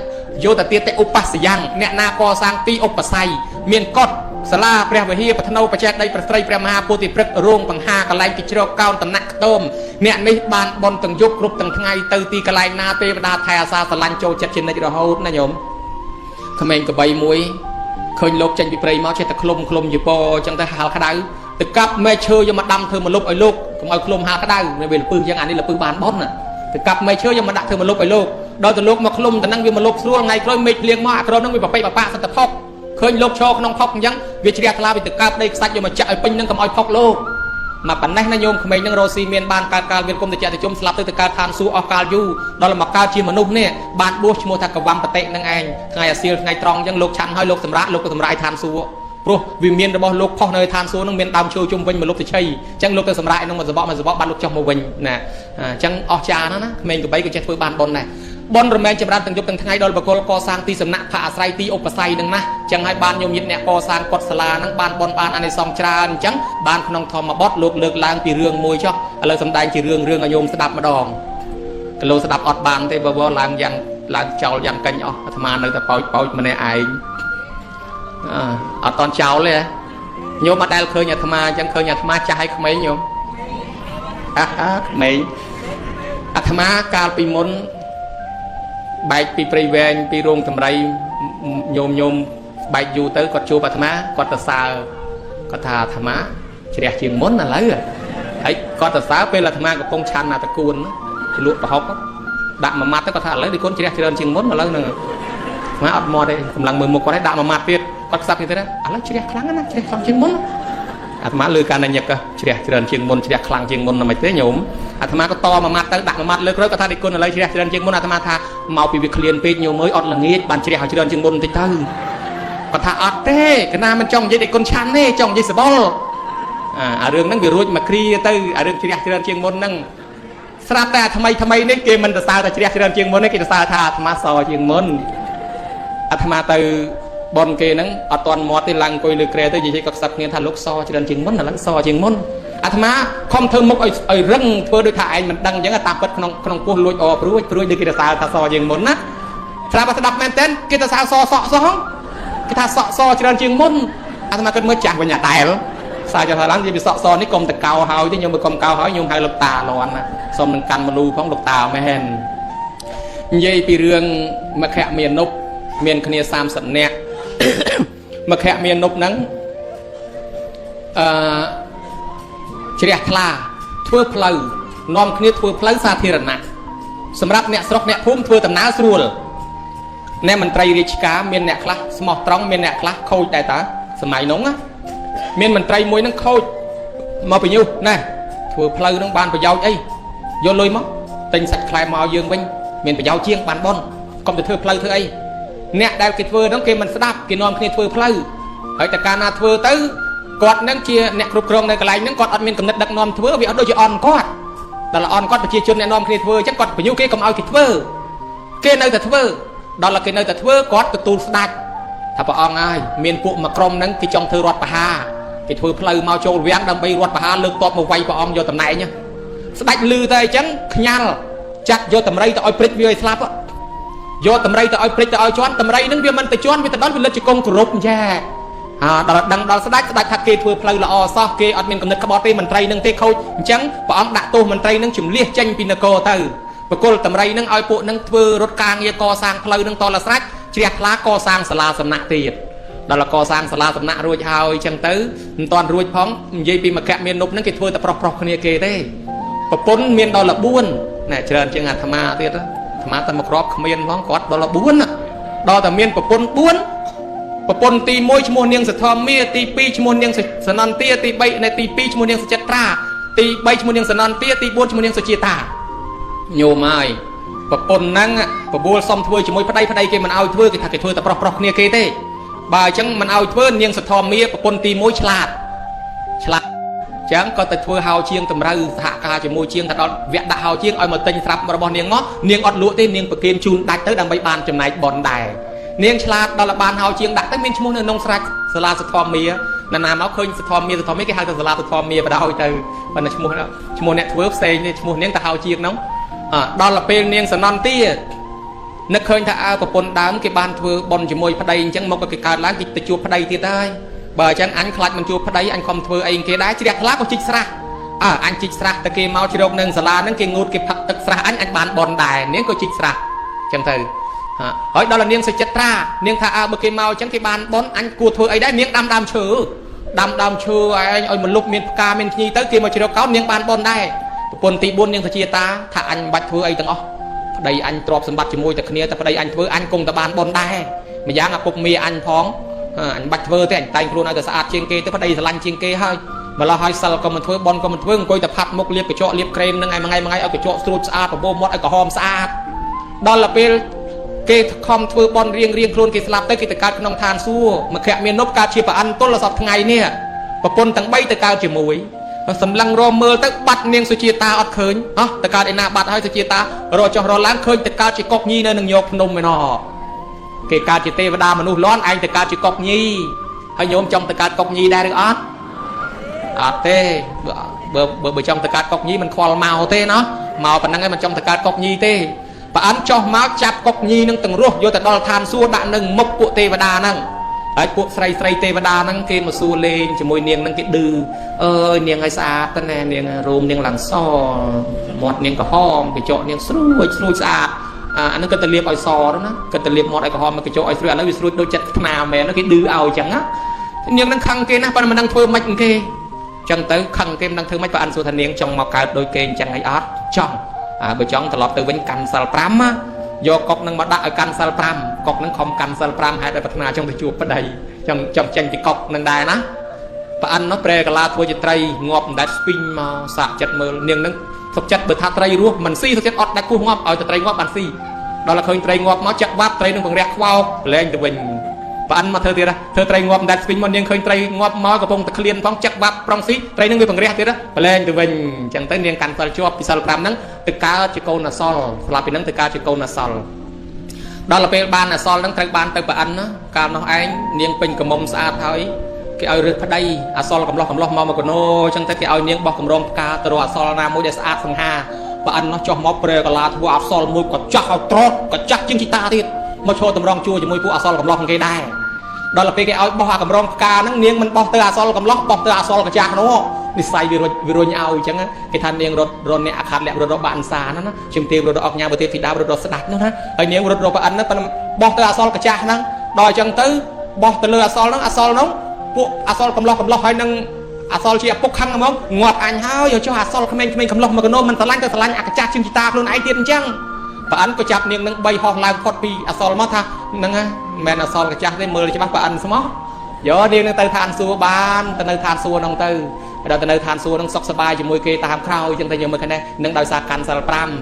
យោតទាតិឧបសយ៉ាងអ្នកណាកសាងទីឧបស័យមានកុដសាលាព្រះវិហារបថ្នូបច្ចេកដីប្រស្រីព្រះមហាពោធិព្រឹក្សរោងបង្ហាកន្លែងគេជ្រកកោនតំណាក់ខ្ទមអ្នកនេះបានបុណ្យទាំងយប់គ្រប់ទាំងថ្ងៃទៅទីកន្លែងណាទេវតាថែអាសាស្រឡាញ់ចូលចិត្តជានិច្ចរហូតណាញោមក្មេងកបីមួយឃើញលោកចេញពីព្រៃមកចេះតែឃ្លុំឃ្លុំជាពអញ្ចឹងទៅហាលក្តៅទៅកាប់មែកឈើយកមកដាំធ្វើមកលុបឲ្យលោកកុំឲ្យឃ្លុំហាលក្តៅវាលពឹសអញ្ចឹងអានេះលពឹសបានបុណ្យណា ទៅកាប់មែកឈើយកមកដាក់ធ្វើម្លប់ឲ្យលោកដល់ទៅលោកមកឃ្លុំតែនឹងវាម្លប់ស្រួលថ្ងៃក្រោយមេឃភ្លៀងមកអាក្រុមហ្នឹងវាប្រពេកបបាក់សិតតែផុកឃើញលោកឈរក្នុងផុកអញ្ចឹងវាជ្រះថ្លាវាទៅកើបដីខ្សាច់យកមកចាក់ឲ្យពេញហ្នឹងកុំឲ្យផុកលោកមកប៉ុណ្ណេះណាញោមក្មេងហ្នឹងរស់ស៊ីមានបានកើតកាលវាគុំតិចតិជុំស្លាប់ទៅទៅកើតឋានសួគ៌អស់កាលយូរដល់មកកើតជាមនុស្សនេះបានបួសឈ្មោះថាកវំបតិហ្នឹងឯងថ្ងៃអាសៀលថ្ងៃត្រង់អញ្ចឹងលោកឆាន់ហើយលោកសម្រាប់លោកក៏សម្រាប់ឋានសួគ៌ព្រោះវិមានរបស់លោកផុសនៅឋានសួគ៌នឹងមានដើមឈើជុំវិញមកលុបទៅឆីអញ្ចឹងលោកទៅសម្រាប់នឹងមកសបកមកសបកបានលោកចុះមកវិញណាអញ្ចឹងអស់ចាណាណាក្មេងកបីក៏ចេះធ្វើបានប៉ុនដែរប៉ុនរមែងចម្រើនទាំងយប់ទាំងថ្ងៃដល់បកលកសាងទីសំណាក់ផាអាស្រ័យទីឧបស័យនឹងណាអញ្ចឹងហើយបានញោមញាតអ្នកកសាងកុដិសាលានឹងបានប៉ុនបានអានិសង្សច្រើនអញ្ចឹងបានក្នុងធម្មបទលោកលើកឡើងពីរឿងមួយចុះឥឡូវសំដែងជារឿងរឿងឲ្យញោមស្ដាប់ម្ដងគីឡូស្ដាប់អត់បានទេបវរឡើងយ៉ាងឡើងចោលយ៉ាងកេញអស់អាត្មានៅតែប៉ោចប៉ោចម្នាក់ឯងអត់តន់ចោលទេញោមអត់ដែលឃើញអាត្មាអញ្ចឹងឃើញអាត្មាចាស់ឲ្យក្មេងញោមអាហាក្មេងអាត្មាកាលពីមុនបែកពីព្រៃវែងពីរោងតម្រៃញោមញោមបែកយូរទៅគាត់ជួបអាត្មាគាត់ទៅសើគាត់ថាអាត្មាជ្រះជាងមុនឥឡូវហើយគាត់ទៅសើពេលអាត្មាកំពុងឆាន់អាតកួនជ្លក់ប្រហុកដាក់មួយម៉ាត់ទៅគាត់ថាឥឡូវនេះកូនជ្រះច្រើនជាងមុនឥឡូវហ្នឹងអាត្មាអត់មាត់ទេកម្លាំងមើលមុខគាត់ឯងដាក់មួយម៉ាត់ទៀតគាត់ខ្សឹបទៀតឥឡូវជ្រះខ្លាំងណាស់ជ្រះខ្លាំងជាងមុនអាត្មាលើការញឹកជ្រះច្រើនជាងមុនជ្រះខ្លាំងជាងមុនមិនទេញោមអាត្មាក៏តមួយម៉ាត់ទៅដាក់មួយម៉ាត់លើក្រោយគាត់ថានេះគុណឥឡូវជ្រះច្រើនជាងមុនអាត្មាថាមកពីវាឃ្លានពេកញោមអើយអត់ល្ងាចបានជ្រះឲ្យច្រើនជាងមុនបន្តិចទៅគាត់ថាអត់ទេកណាមិនចង់និយាយតែគុណឆាន់ទេចង់និយាយសបល់អារឿងហ្នឹងវារួចមកគ្រាទៅអារឿងជ្រះច្រើនជាងមុនហ្នឹងស្រាប់តែអាថ្មីថ្មីនេះគេមិនសរសើរតែជ្រះច្រើនជាងមុនទេគេសរសើរថាអាត្មាសជាងមុនអាត្មាទៅបនគេហ្នឹងអត់ទាន់មាត់ទេឡើងអង្គុយលើគ្រែទៅនិយាយក៏ខ្សឹបគ្នាថាលោកសច្រើនជាងមុនឥឡូវសជាងមុនអាត្មាខំធ្វើមុខឲ្យឲ្យរឹងធ្វើដូចថាឯងមិនដឹងអញ្ចឹងតាមពិតក្នុងក្នុងពោះលួចអព្រួយព្រួយដូចគេសរសើរថាសជាងមុនណាស្រាប់តែស្ដាប់មែនទែនគេសរសើរសសក់សោះគេថាសក់សច្រើនជាងមុនអាត្មាគិតមើលចាស់វិញអាដែលសារចុះឡើងនិយាយពីសក់សនេះកុំតកោហើយទេខ្ញុំមើលកុំកោហើយខ្ញុំហៅលោកតាលន់ណាសុំនឹងកាន់មលូផងលោកតាមែននិយាយពីរឿងមគ្គមានុបមានគ្នា30នាក់មគ្គមានុបហ្នឹងអឺជ្រះថ្លាធ្វើផ្លូវនាំគ្នាធ្វើផ្លូវសាធារណៈសម្រាប់អ្នកស្រុកអ្នកភូមិធ្វើដំណើរស្រួលអ្នកមន្ត្រីរាជការមានអ្នកខ្លះស្មោះត្រង់មានអ្នកខ្លះខូចដែរតើសម័យនោះណាមានមន្ត្រីមួយហ្នឹងខូចមកពីញុះណែធ្វើផ្លូវហ្នឹងបានប្រយោជន៍អីយកលុយមកទិញសាច់ខ្លែមកឲ្យយើងវិញមានប្រយោជន៍ជាងបានប៉ុនកុំទៅធ្វើផ្លូវធ្វើអីអ្នកដែលគេធ្វើហ្នឹងគេមិនស្ដាប់គេនាំគ្នាធ្វើផ្លូវហើយតែកាលណាធ្វើទៅគាត់ហ្នឹងជាអ្នកគ្រប់គ្រងនៅកន្លែងហ្នឹងគាត់អត់មានកំណត់ដឹកនាំធ្វើវាអត់ដូចជាអន់គាត់ដល់អន់គាត់ប្រជាជនអ្នកនាំគ្នាធ្វើអញ្ចឹងគាត់បញ្ញុះគេកុំឲ្យគេធ្វើគេនៅតែធ្វើដល់គេនៅតែធ្វើគាត់ទទួលស្ដាច់ថាព្រះអង្គហើយមានពួកមួយក្រុមហ្នឹងគេចង់ធ្វើរដ្ឋបហាគេធ្វើផ្លូវមកចូលវាំងដើម្បីរដ្ឋបហាលើកតបមកវាយព្រះអង្គយកតំណែងស្ដាច់លឺតែអញ្ចឹងខ្ញាល់ចាត់យកតម្រៃទៅឲ្យព្រិចវាឲ្យស្លាប់យកតម្រៃទៅឲ្យព្រិចទៅឲ្យជន់តម្រៃហ្នឹងវាមិនទៅជន់វាទៅដល់វាលិចជង្គង់គោរពចាអើដល់ដឹងដល់ស្ដាច់ស្ដាច់ថាគេធ្វើផ្លូវល្អសោះគេអត់មានកំណត់ក្បត់ទេមន្ត្រីនឹងទេខូចអញ្ចឹងព្រះអង្គដាក់ទោសមន្ត្រីនឹងជំលះចេញពីនគរទៅបកគលតម្រៃនឹងឲ្យពួកនឹងធ្វើរត់ការងារកសាងផ្លូវនឹងតលស្រេចជ្រះថ្លាកសាងសាលាសំណាក់ទៀតដល់កសាងសាលាសំណាក់រួចហើយអញ្ចឹងទៅមិនតាន់រួចផងនិយាយពីមកៈមាននប់នឹងគេធ្វើតែប្រុសប្រុសគ្នាគេទេប្រពន្ធមានដល់14ណែច្រើនជាងអាត្មាទៀតអាត្មាតែមកក្របគ្មានផងគាត់ដល់14ណាដល់តែមានប្រពន្ធ4ប្រពន្ធទី1ឈ្មោះនាងសធម្មាទី2ឈ្មោះនាងសនន្ទាទី3នៅទី2ឈ្មោះនាងសុចិត្រាទី3ឈ្មោះនាងសនន្ទាទី4ឈ្មោះនាងសុជាតាញោមហើយប្រពន្ធហ្នឹងបបួលសុំធ្វើជាមួយប្តីប្តីគេមិនឲ្យធ្វើគេថាគេធ្វើតែប្រុសប្រុសគ្នាគេទេបើអញ្ចឹងមិនឲ្យធ្វើនាងសធម្មាប្រពន្ធទី1ឆ្លាតឆ្លាតអញ្ចឹងក៏ទៅធ្វើហៅជាងតម្រូវសហការជាមួយជាងទៅដល់វគ្គដាក់ហៅជាងឲ្យមកទិញស្រាប់របស់នាងមកនាងអត់លក់ទេនាងប្រគេនជូនដាច់ទៅដើម្បីបានចំណែកបនដែរនាងឆ្លាតដល់បានហៅជាងដាក់ទៅមានឈ្មោះនៅក្នុងស្រាច់សាលាសធម្មាណានាមកឃើញសធម្មាសធម្មាគេហៅទៅសាលាសធម្មាបដ ாய் ទៅប៉ុន្តែឈ្មោះឈ្មោះអ្នកធ្វើផ្សេងទេឈ្មោះនាងទៅហៅជាងហ្នឹងដល់ពេលនាងសនន្ទានឹកឃើញថាអើប្រពន្ធដើមគេបានធ្វើបន់ជាមួយប្តីអញ្ចឹងមកក៏គេកើតឡើងគេទៅជួបប្តីទៀតហើយបើអញ្ចឹងអញខ្លាចមិនជួបប្តីអញខំធ្វើអីគេដែរជ្រះថ្លាក៏ជីកស្រះអើអញជីកស្រះតែគេមកជ្រកនឹងសាលាហ្នឹងគេងូតគេផឹកទឹកស្រះអញអញបានបន់ដែរនាងក៏ជីកស្រះអញ្ចឹងទៅហើយដល់នាងសុចិត្រានាងថាអើបើគេមកអញ្ចឹងគេបានបន់អញគួរធ្វើអីដែរនាងដាំដើមឈើដាំដើមឈើឯងឲ្យមលុបមានផ្កាមានភ្ញីទៅគេមកជ្រកកោននាងបានបន់ដែរ ប្រពន្ធទី4នាងសុជាតាថាអញមិនបាច់ធ្វើអីទាំងអស់ប្តីអញទ្រព្យសម្បត្តិជាមួយតែគ្នាតែប្តីអញធ្វើអញគង់តែបានបុណ្យដែរម្យ៉ាងឪពុកមាអញផងអញបាច់ធ្វើទេអញតែងខ្លួនឲ្យតែស្អាតជាងគេទៅប្តីស្រឡាញ់ជាងគេហើយម្ល៉េះហើយសិលក៏មិនធ្វើបុណ្យក៏មិនធ្វើអង្គុយតែផាត់មុខលាបកញ្ចក់លាបក្រែមនឹងឯមួយថ្ងៃមួយថ្ងៃឲ្យកញ្ចក់ស្រួចស្អាតបបោមាត់ឲ្យក្រហមស្អាតដល់ទៅពេលគេខំធ្វើបុណ្យរៀងរៀងខ្លួនគេស្លាប់ទៅគេទៅកើតក្នុងឋានសួគ៌មកខៈមាននប់កើតជាប្រអិនទល់សពថ្ងៃនេះប្រពន្ធទាំង3ទៅកើតជាមួយសម្លឹងរមើលទៅបាត់នាងសុជាតាអត់ឃើញហោះទៅកើតឯណាបាត់ហើយសុជាតារកចុះរកឡើងឃើញទៅកើតជាកុកញីនៅនឹងញោកភ្នំឯណោះគេកើតជាទេវតាមនុស្សលន់ឯងទៅកើតជាកុកញីហើយញោមចង់ទៅកើតកុកញីដែរឬអត់អត់ទេបើបើបើចង់ទៅកើតកុកញីមិនខ្វល់មកទេណោះមកប៉ុណ្្នឹងឯងមិនចង់ទៅកើតកុកញីទេប្រអិនចុះមកចាប់កុកញីនឹងទាំងរស់យកទៅដល់ឋានសួគ៌ដាក់នឹងមុខពួកទេវតាហ្នឹងហើយពួកស្រីស្រីទេវតាហ្នឹងគេមកសួរលេងជាមួយនាងហ្នឹងគេឌឺអើយនាងឲ្យស្អាតទៅណែនាងរោមនាងឡើងសមាត់នាងក្រហមកញ្ចក់នាងស្រួចស្រួចស្អាតអាហ្នឹងគាត់ទៅលាបឲ្យសទៅណាគាត់ទៅលាបមាត់ឲ្យក្រហមកញ្ចក់ឲ្យស្រួចឥឡូវវាស្រួចដូចចិត្តថ្នាមែនគេឌឺឲ្យអញ្ចឹងណានាងហ្នឹងខឹងគេណាប៉ុន្តែមិនដឹងធ្វើម៉េចគេចឹងទៅខឹងគេមិនដឹងធ្វើម៉េចប្រអិនសួរថានាងចង់មកកើតដូចគេអញ្ចឹងអីអត់ចង់បើចង់ត្រឡប់ទៅវិញកាន់សិល5ណាយកកុកនឹងមកដាក់ឲ្យកាន់សិល5កុកនឹងខំកាន់សិល5ហេតុឲ្យប្រាថ្នាចង់ទៅជួបប្តីចង់ចង់ចេញពីកុកនឹងដែរណាប្រអិននោះប្រែកាឡាធ្វើជាត្រីងាប់អណ្ដែតស្ពីងមកសាកចិត្តមើលនាងនឹងសុខចិត្តបើថាត្រីរស់មិនស៊ីសុខចិត្តអត់ដាច់ពោះងាប់ឲ្យតែត្រីងាប់បានស៊ីដល់តែឃើញត្រីងាប់មកចាក់បាប់ត្រីនឹងបង្រះខ្វោកលែងទៅវិញប្រអិនមកធ្វើទៀតធ្វើត្រីងាប់អណ្ដែតស្ពីងមកនាងឃើញត្រីងាប់មកកំពុងតែឃ្លានផងចាក់បាប់ប្រុងស៊ីត្រីនឹងវាបង្រះទៀតប្រលែងទៅវិញអញ្ចឹងទៅនាងកាន់សិលជាប់ពីសិល5ហ្នឹងទៅកើតជាកូនអសល់ស្លាប់ពីហ្នឹងទៅកើតជាកូនអសល់ដល់ពេលបានអសល់ហ្នឹងត្រូវបានទៅប្រអិនណាកាលនោះឯងនាងពេញក្រមុំស្អាតហើយគេឲ្យរើសប្តីអសល់កំឡោះកំឡោះមកមកកណោអញ្ចឹងទៅគេឲ្យនាងបោះកម្រងផ្កាទៅរកអសល់ណាមួយដែលស្អាតសង្ហាប្រអិននោះចុះមកប្រែកាឡាធ្វើអសល់មួយក៏ចាស់ឲ្យត្រតក៏ចាស់ជាងជីតាទៀតមកឈរតម្រង់ជួរជាមួយពួកអសល់កំឡោះគេដែរដល់ពេលគេឲ្យបោះអាកម្រងផ្កាហ្នឹងនាងមិនបោះទៅអសល់កំឡោះបោះទៅអសល់កាចាស់នោះនិស័យវារុញវារុញឲ្យអញ្ចឹងគេថានាងរត់រត់អ្នកអាខាតលក្ខរត់រកបានសាហ្នឹងណាជំទាវរត់រកអុកញ៉ាប្រទេសធីតារត់រកស្ដាច់នោះណាហើយនាងរត់រកប្រអិនហ្នឹងប៉ុន្តែបោះទៅអសល់កាចាស់ហ្នឹងដល់អញ្ចឹងទៅបោះទៅលើអសល់ហ្នឹងអសល់ហ្នឹងពួកអសល់កំឡោះកំឡោះហើយនឹងអសល់ជាឪពុកខឹងហ្មងងាប់អញហើយយកចុះអសល់ក្មេងៗកំឡោះមកកណោមិនស្រឡាញ់ទៅស្រឡាញ់អាកាចាស់ជាងជីតាខ្លួនឯងទៀតអញ្ចឹងប្រអិនក៏ចាប់នាងនឹង3ហោះឡើងផុតពីអសល់មកថាហ្នឹងណាមិនមែនអសល់កាចាស់ទេមើលច្បាស់ប្រអិនស្មោះយកនាងនឹងទៅឋានសួគ៌បានទៅនៅឋានសួគ៌ហ្នឹងទៅដល់ទៅនៅឋានសួគ៌ហ្នឹងសុខសប្បាយជាមួយគេតាមក្រោយអញ្ចឹងទៅញោមមើលឃើញនឹងដោយសារកាន់សិល5អញ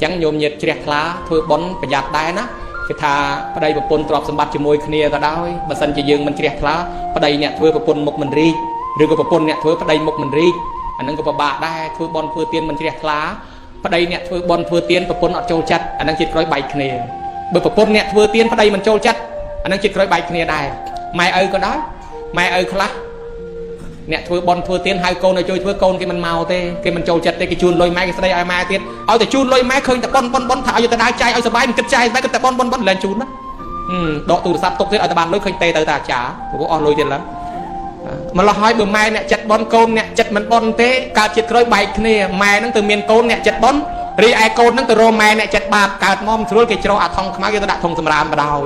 ្ចឹងញោមញាតជ្រះថ្លាធ្វើបុណ្យប្រយ័ត្នដែរណាគេថាប្តីប្រពន្ធទ្រព្យសម្បត្តិជាមួយគ្នាក៏ដោយបើសិនជាយើងមិនជ្រះថ្លាប្តីអ្នកធ្វើប្រពន្ធមុខមិនរីកឬក៏ប្រពន្ធអ្នកធ្វើប្តីមុខមិនរីកអាហ្នឹងក៏ពិបាកដែរធ្វើបុណ្យធ្វើទានមិនជ្រះថ្លាប្តីអ្នកធ្វើបុណ្យធ្វើទានប្រពន្ធអត់ចូលចិត្តអាហ្នឹងជាតិក្រោយបែកគ្នាបើប្រពន្ធអ្នកធ្វើទានប្តីមិនចូលចិត្តអាហ្នឹងជាតិក្រោយបែកគ្នាដែរម៉ែឪក៏ដោយម៉ែឪខ្លះអ្នកធ្វើបុណ្យធ្វើទានហៅកូនឲ្យជួយធ្វើកូនគេមិនមកទេគេមិនចូលចិត្តទេគេជូនលុយម៉ែគេស្ដីឲ្យម៉ែទៀតឲ្យតែជូនលុយម៉ែឃើញតែប៉ុនប៉ុនប៉ុនថាឲ្យទៅដើរចាយឲ្យសបាយមិនគិតចាយសបាយគិតតែប៉ុនប៉ុនប៉ុនលែងជូនណាដកទូរស័ព្ទទុកទៀតឲ្យតែបានលុយឃើញទេទៅតាអាចារ្យព្រោះអស់លុយទៀតឡើយម្ល៉េះហើយបើម៉ែអ្នកចិត្តប៉ុនកូនអ្នកចិត្តមិនប៉ុនទេកើតជាតិក្រោយបែកគ្នាម៉ែហ្នឹងទៅមានកូនអ្នកចិត្តប៉ុនរីឯកូនហ្នឹងទៅរកម៉ែអ្នកចិត្តបាបកើតមកមិនស្រួលគេច្រោះអាថងខ្មៅគេទៅដាក់ធុងសម្រាមបដ ாய்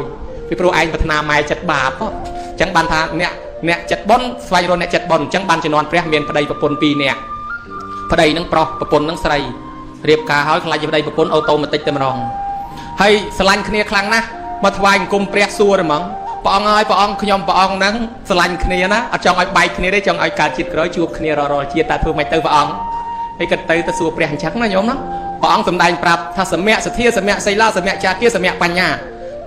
ពីព្រោះឯងប្រាថ្នាម៉ែចិត្តបាបអញ្ចឹងបានថាអ្នកចិត្តប៉ុនស្វែងរកអ្នកចិត្តប៉ុនអញ្ចឹងបានជំនាន់ព្រះមានប្តីប្រពន្ធ2នាក់ប្តីនឹងប្រុសប្រពន្ធនឹងស្រីរៀបការហើយខ្លាចជាប្តីប្រពន្ធអូតូម៉ាទិកតែម្ដងហើយស្រឡាញ់គ្នាខ្លាំងណាស់មកថ្វាយអង្គមព្រះសួរហ្មងព្រះអង្គហើយព្រះអង្គខ្ញុំព្រះអង្គហ្នឹងស្រឡាញ់គ្នាណាអត់ចង់ឲ្យបែកគ្នាទេចង់ឲ្យកើតជាតិក្រោយជួបគ្នារាល់ជាតិតើធ្វើម៉េចទៅព្រះអង្គហើយគិតទៅទៅសួរព្រះអញ្ចឹងណាញោមណាព្រះអង្គសម្ដែងប្រាប់ថាសមៈសទ្ធាសមៈសីលាសមៈចាគាសមៈបញ្ញ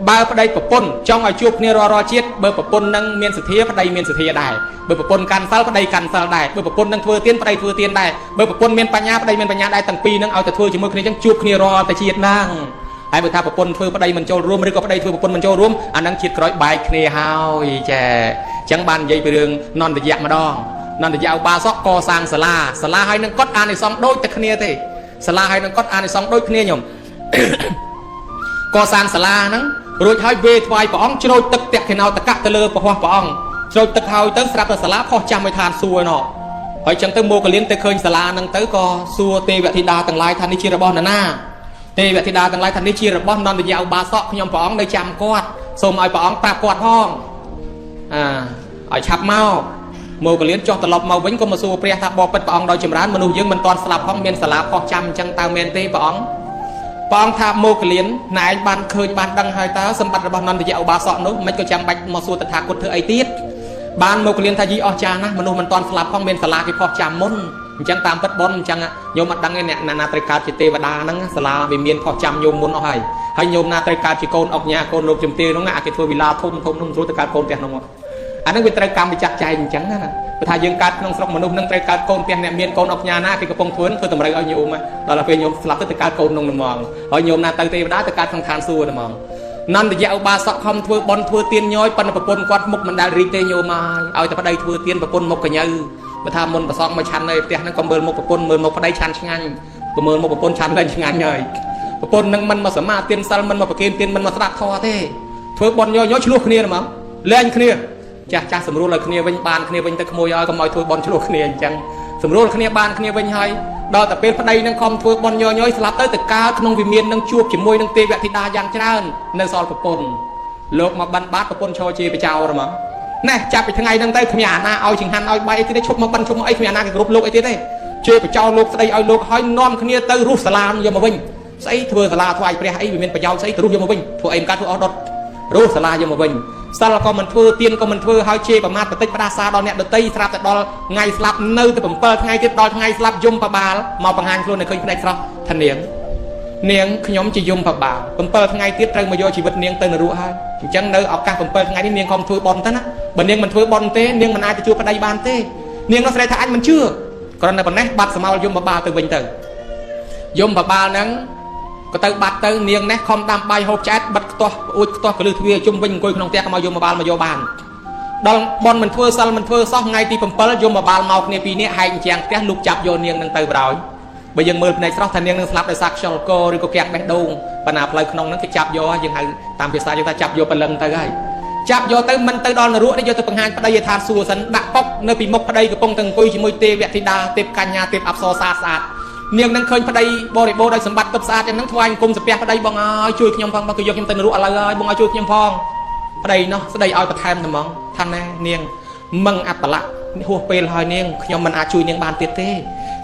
ាបើប្តីប្រពន្ធចង់ឲ្យជួបគ្នារាល់ជាតិបើប្រពន្ធនឹងមានសទ្ធាប្តីមានសទ្ធាដែរបើប្រពន្ធកាន់សិលប្តីកាន់សិលដែរបើប្រពន្ធនឹងធ្វើទានប្តីធ្វើទានដែរបើប្រពន្ធមានបញ្ញាប្តីមានបញ្ញាដែរទាំងពីរនឹងឲ្យតែធ្វើជាមួយគ្នាអញ្ចឹងជួបគ្នារាល់តែជាតិហ្នឹងហើយបើថាប្រពន្ធធ្វើប្តីមិនចូលរួមឬក៏ប្តីធ្វើប្រពន្ធមិនចូលរួមអានឹងជាតិក្រោយបែកគ្នាហើយចែអញ្ចឹងបាននិយាយពីរឿងនន្តយៈម្ដងនន្តយៈឧបាសកកសាងសាលាសាលាហើយនឹងកត់អានិសង្សដូចតែគ្នាទេសាលាហើយនឹងកត់អានិសង្សដូចគ្នាញោមកសាងសាលាហ្នឹងរួចហើយវេថ្វាយព្រះអង្គជ្រោចទឹកតក្ខិណោតកៈទៅលើពហោះព្រះអង្គជ្រោចទឹកហើយទៅស្រាប់តែសាលាផុសចាំឲ្យឋានសួគ៌ណោះហើយចឹងទៅមកកលៀងទៅឃើញសាលាហ្នឹងទៅក៏សួរទេវធីតាទាំងឡាយថានេះជារបស់នរណាទេវធីតាទាំងឡាយថានេះជារបស់នន្តយៈឧបាសកខ្ញុំព្រះអង្គនៅចាំគាត់សូមឲ្យព្រះអង្គប្រាប់គាត់ផងអាឲ្យឆាប់មក មកកលៀនចុះត្រឡប់មកវិញក៏មកសួរព្រះថាបបិទ្ធព្រះអង្គដោយចម្រើនមនុស្សយើងមិនទាន់ស្លាប់ផងមានសាលាផុសចាំអញ្ចឹងតើមែនទេព្រះអង្គព្រះអង្គថាមកកលៀនណែឯងបានឃើញបានដឹងហើយតើសម្បត្តិរបស់នន្តយៈឧបាសកនោះមិនក៏ចាំបាច់មកសួរតថាគតធ្វើអីទៀតបានមកកលៀនថាយីអស់ចាស់ណាស់មនុស្សមិនទាន់ស្លាប់ផងមានសាលាគេផុសចាំមុនអញ្ចឹងតាមពិតប៉ុនអញ្ចឹងញោមអត់ដឹងទេអ្នកណាត្រូវកើតជាទេវតាហ្នឹងសាលាវាមានផុសចាំញោមមុនអស់ហើយហើយញោមណាត្រូវកើតជាកូនអុកញ៉ាកូនលោកជំទាវហ្នឹងអាគេធ្វើវិឡាធំធំនោះស្រួលទៅកើតកូនផ្ទះនោះអាហ្នឹងវាត្រូវកម្មវិចាក់ចែងអញ្ចឹងណាព្រោះថាយើងកើតក្នុងស្រុកមនុស្សហ្នឹងត្រូវកើតកូនផ្ទះអ្នកមានកូនអុកញ៉ាណាគេកំពុងធ្វើធ្វើតម្រូវឲ្យញោមដល់ពេលញោមស្លាប់ទៅកើតកូននោះហ្មងហើយញោមណាទៅទេវតាទៅកើតក្នុងឋានសួគ៌ហ្មងនន្តយៈឧបាសកខំធ្វើបន់ធ្វើទៀនញយប៉ុន្តែប្រពន្ធគាត់មុខមិនដែលរីកទេញោមហើយឲ្យតែប្តីធ្វើទៀនប្រពន្ធមុខកញើបើថាមុនប្រសងមកឆាន់នៅផ្ទះហ្នឹងក៏មើលមុខប្រពន្ធមើលមុខប្តីឆាន់ឆ្ងាញ់បើមើលមុខប្រពន្ធឆាន់លែងឆ្ងាញ់ហើយប្រពន្ធនឹងមិនមកសមាទានសិលមិនមកប្រគេនទៀនមិនមកស្ដាប់ធម៌ទេធ្វើបន់ញយញយឆ្លោះគ្នាហ្មងលែងគ្នាចាស់ចាស់សម្រួលឲ្យគ្នាវិញបានគ្នាវិញទៅក្មួយឲ្យកុំឲ្យធ្វើបន់ឆ្លោះគ្នាអញ្ចឹងសម្រួលគ្នាបានគ្នាវិញហើយដល់តែពេលប្តីនឹងខំធ្វើបន់ញយញយស្លាប់ទៅទៅកើតក្នុងវិមាននឹងជួបជាមួយនឹងទេវធីតាយ៉ាងច្រើននៅសល់ប្រពន្ធលោកមកបិណ្ឌបាតប្រពន្ធឈរជាបចោរហ្មងណែចាប់ពីថ្ងៃហ្នឹងទៅគ្មានអាណាឲ្យចង្ហាន់ឲ្យបាយអីទៀតទេឈប់មកបិណ្ឌឈប់មកអីគ្មានអាណាគេគ្រប់លោកអីទៀតទេជេរបចោលោកស្ដីឲ្យលោកហើយនាំគ្នាទៅរុះសាលាយកមកវិញស្អីធ្វើសាលាថ្វាយព្រះអីវាមានប្រយោជន៍ស្អីទៅរុះយកមកវិញធ្វើអីមិនកើតធ្វើអស់ដុតរុះសាលាយកមកវិញសិលក៏មិនធ្វើទៀនក៏មិនធ្វើហើយជេរប្រមាថបន្តិចផ្ដាសាដល់អ្នកដតីស្រាប់តែដល់ថ្ងៃស្លាប់នៅតែ7ថ្ងៃទៀតដល់ថ្ងៃស្លាប់យំបបាលមកបង្ហាញខ្លួននៅឃើញភ្នែកស្រស់ថានាងនាងខ្ញុំជាយំបបាល7ថ្ងៃទៀតត្រូវមកយកជីវិតនាងទៅនរកហើយអញ្ចឹងនៅឱកាស7ថ្ងៃនេះនាងខំធ្វើបន់ទៅណាបើនាងមិនធ្វើបន់ទេនាងមិនអាចទៅជួបប្តីបានទេនាងនោះស្រែកថាអញមិនជឿគ្រាន់តែប៉ុណ្ណេះបាត់សមោលយំបបាលទៅវិញទៅយំបបាលហ្នឹងក៏ទៅបាត់ទៅនាងនេះខំដាំបាយហូបឆ្អែតបិទខ្ទាស់អួចខ្ទាស់កលឹះទ្វារជុំវិញអង្គុយក្នុងផ្ទះកុំឲ្យយំបបាលមកយកបានដល់បនមិនធ្វើសិលមិនធ្វើសោះថ្ងៃទី7យំបបាលមកគ្នាពីរនាក់ហែកជាងផ្ទះលូកចាប់យកនាងនឹងទៅបណ្ដោយបើយើងមើលភ្នែកស្រស់ថានាងនឹងស្លាប់ដោយសារខ្យល់កឬក៏គាំងបេះដូងបណ្ណាផ្លូវក្នុងហ្នឹងគេចាប់យកយើងហៅតាមភាសាយើងថាចាប់យកព្រលឹងទៅហើយចាប់យកទៅមិនទៅដល់នរកនេះយកទៅបង្ហាញប្តីឲ្យឋានសួគ៌សិនដាក់ប៉ុកនៅពីមុខប្តីកំពុងតែអង្គុយជាមួយទេវធីតាទេពកញ្ញាទេពអប្សរសាស្អាតនាងនឹងឃើញប្តីបរិបូរដោយសម្បត្តិទុបស្អាតយ៉ាងហ្នឹងថ្វាយអង្គមសាពះប្តីបងអើយជួយខ្ញុំផងបងគឺយកខ្ញុំទៅនរកឥឡូវហើយបងឲ្យជួយខ្ញុំផងប្តីនោះស្ដីឲ្យបន្ថែមតែហ្មងថាណែនាងមឹងអបលៈហួសពេលហើយនាងខ្ញុំមិនអាចជួយនាងបានទៀតទេ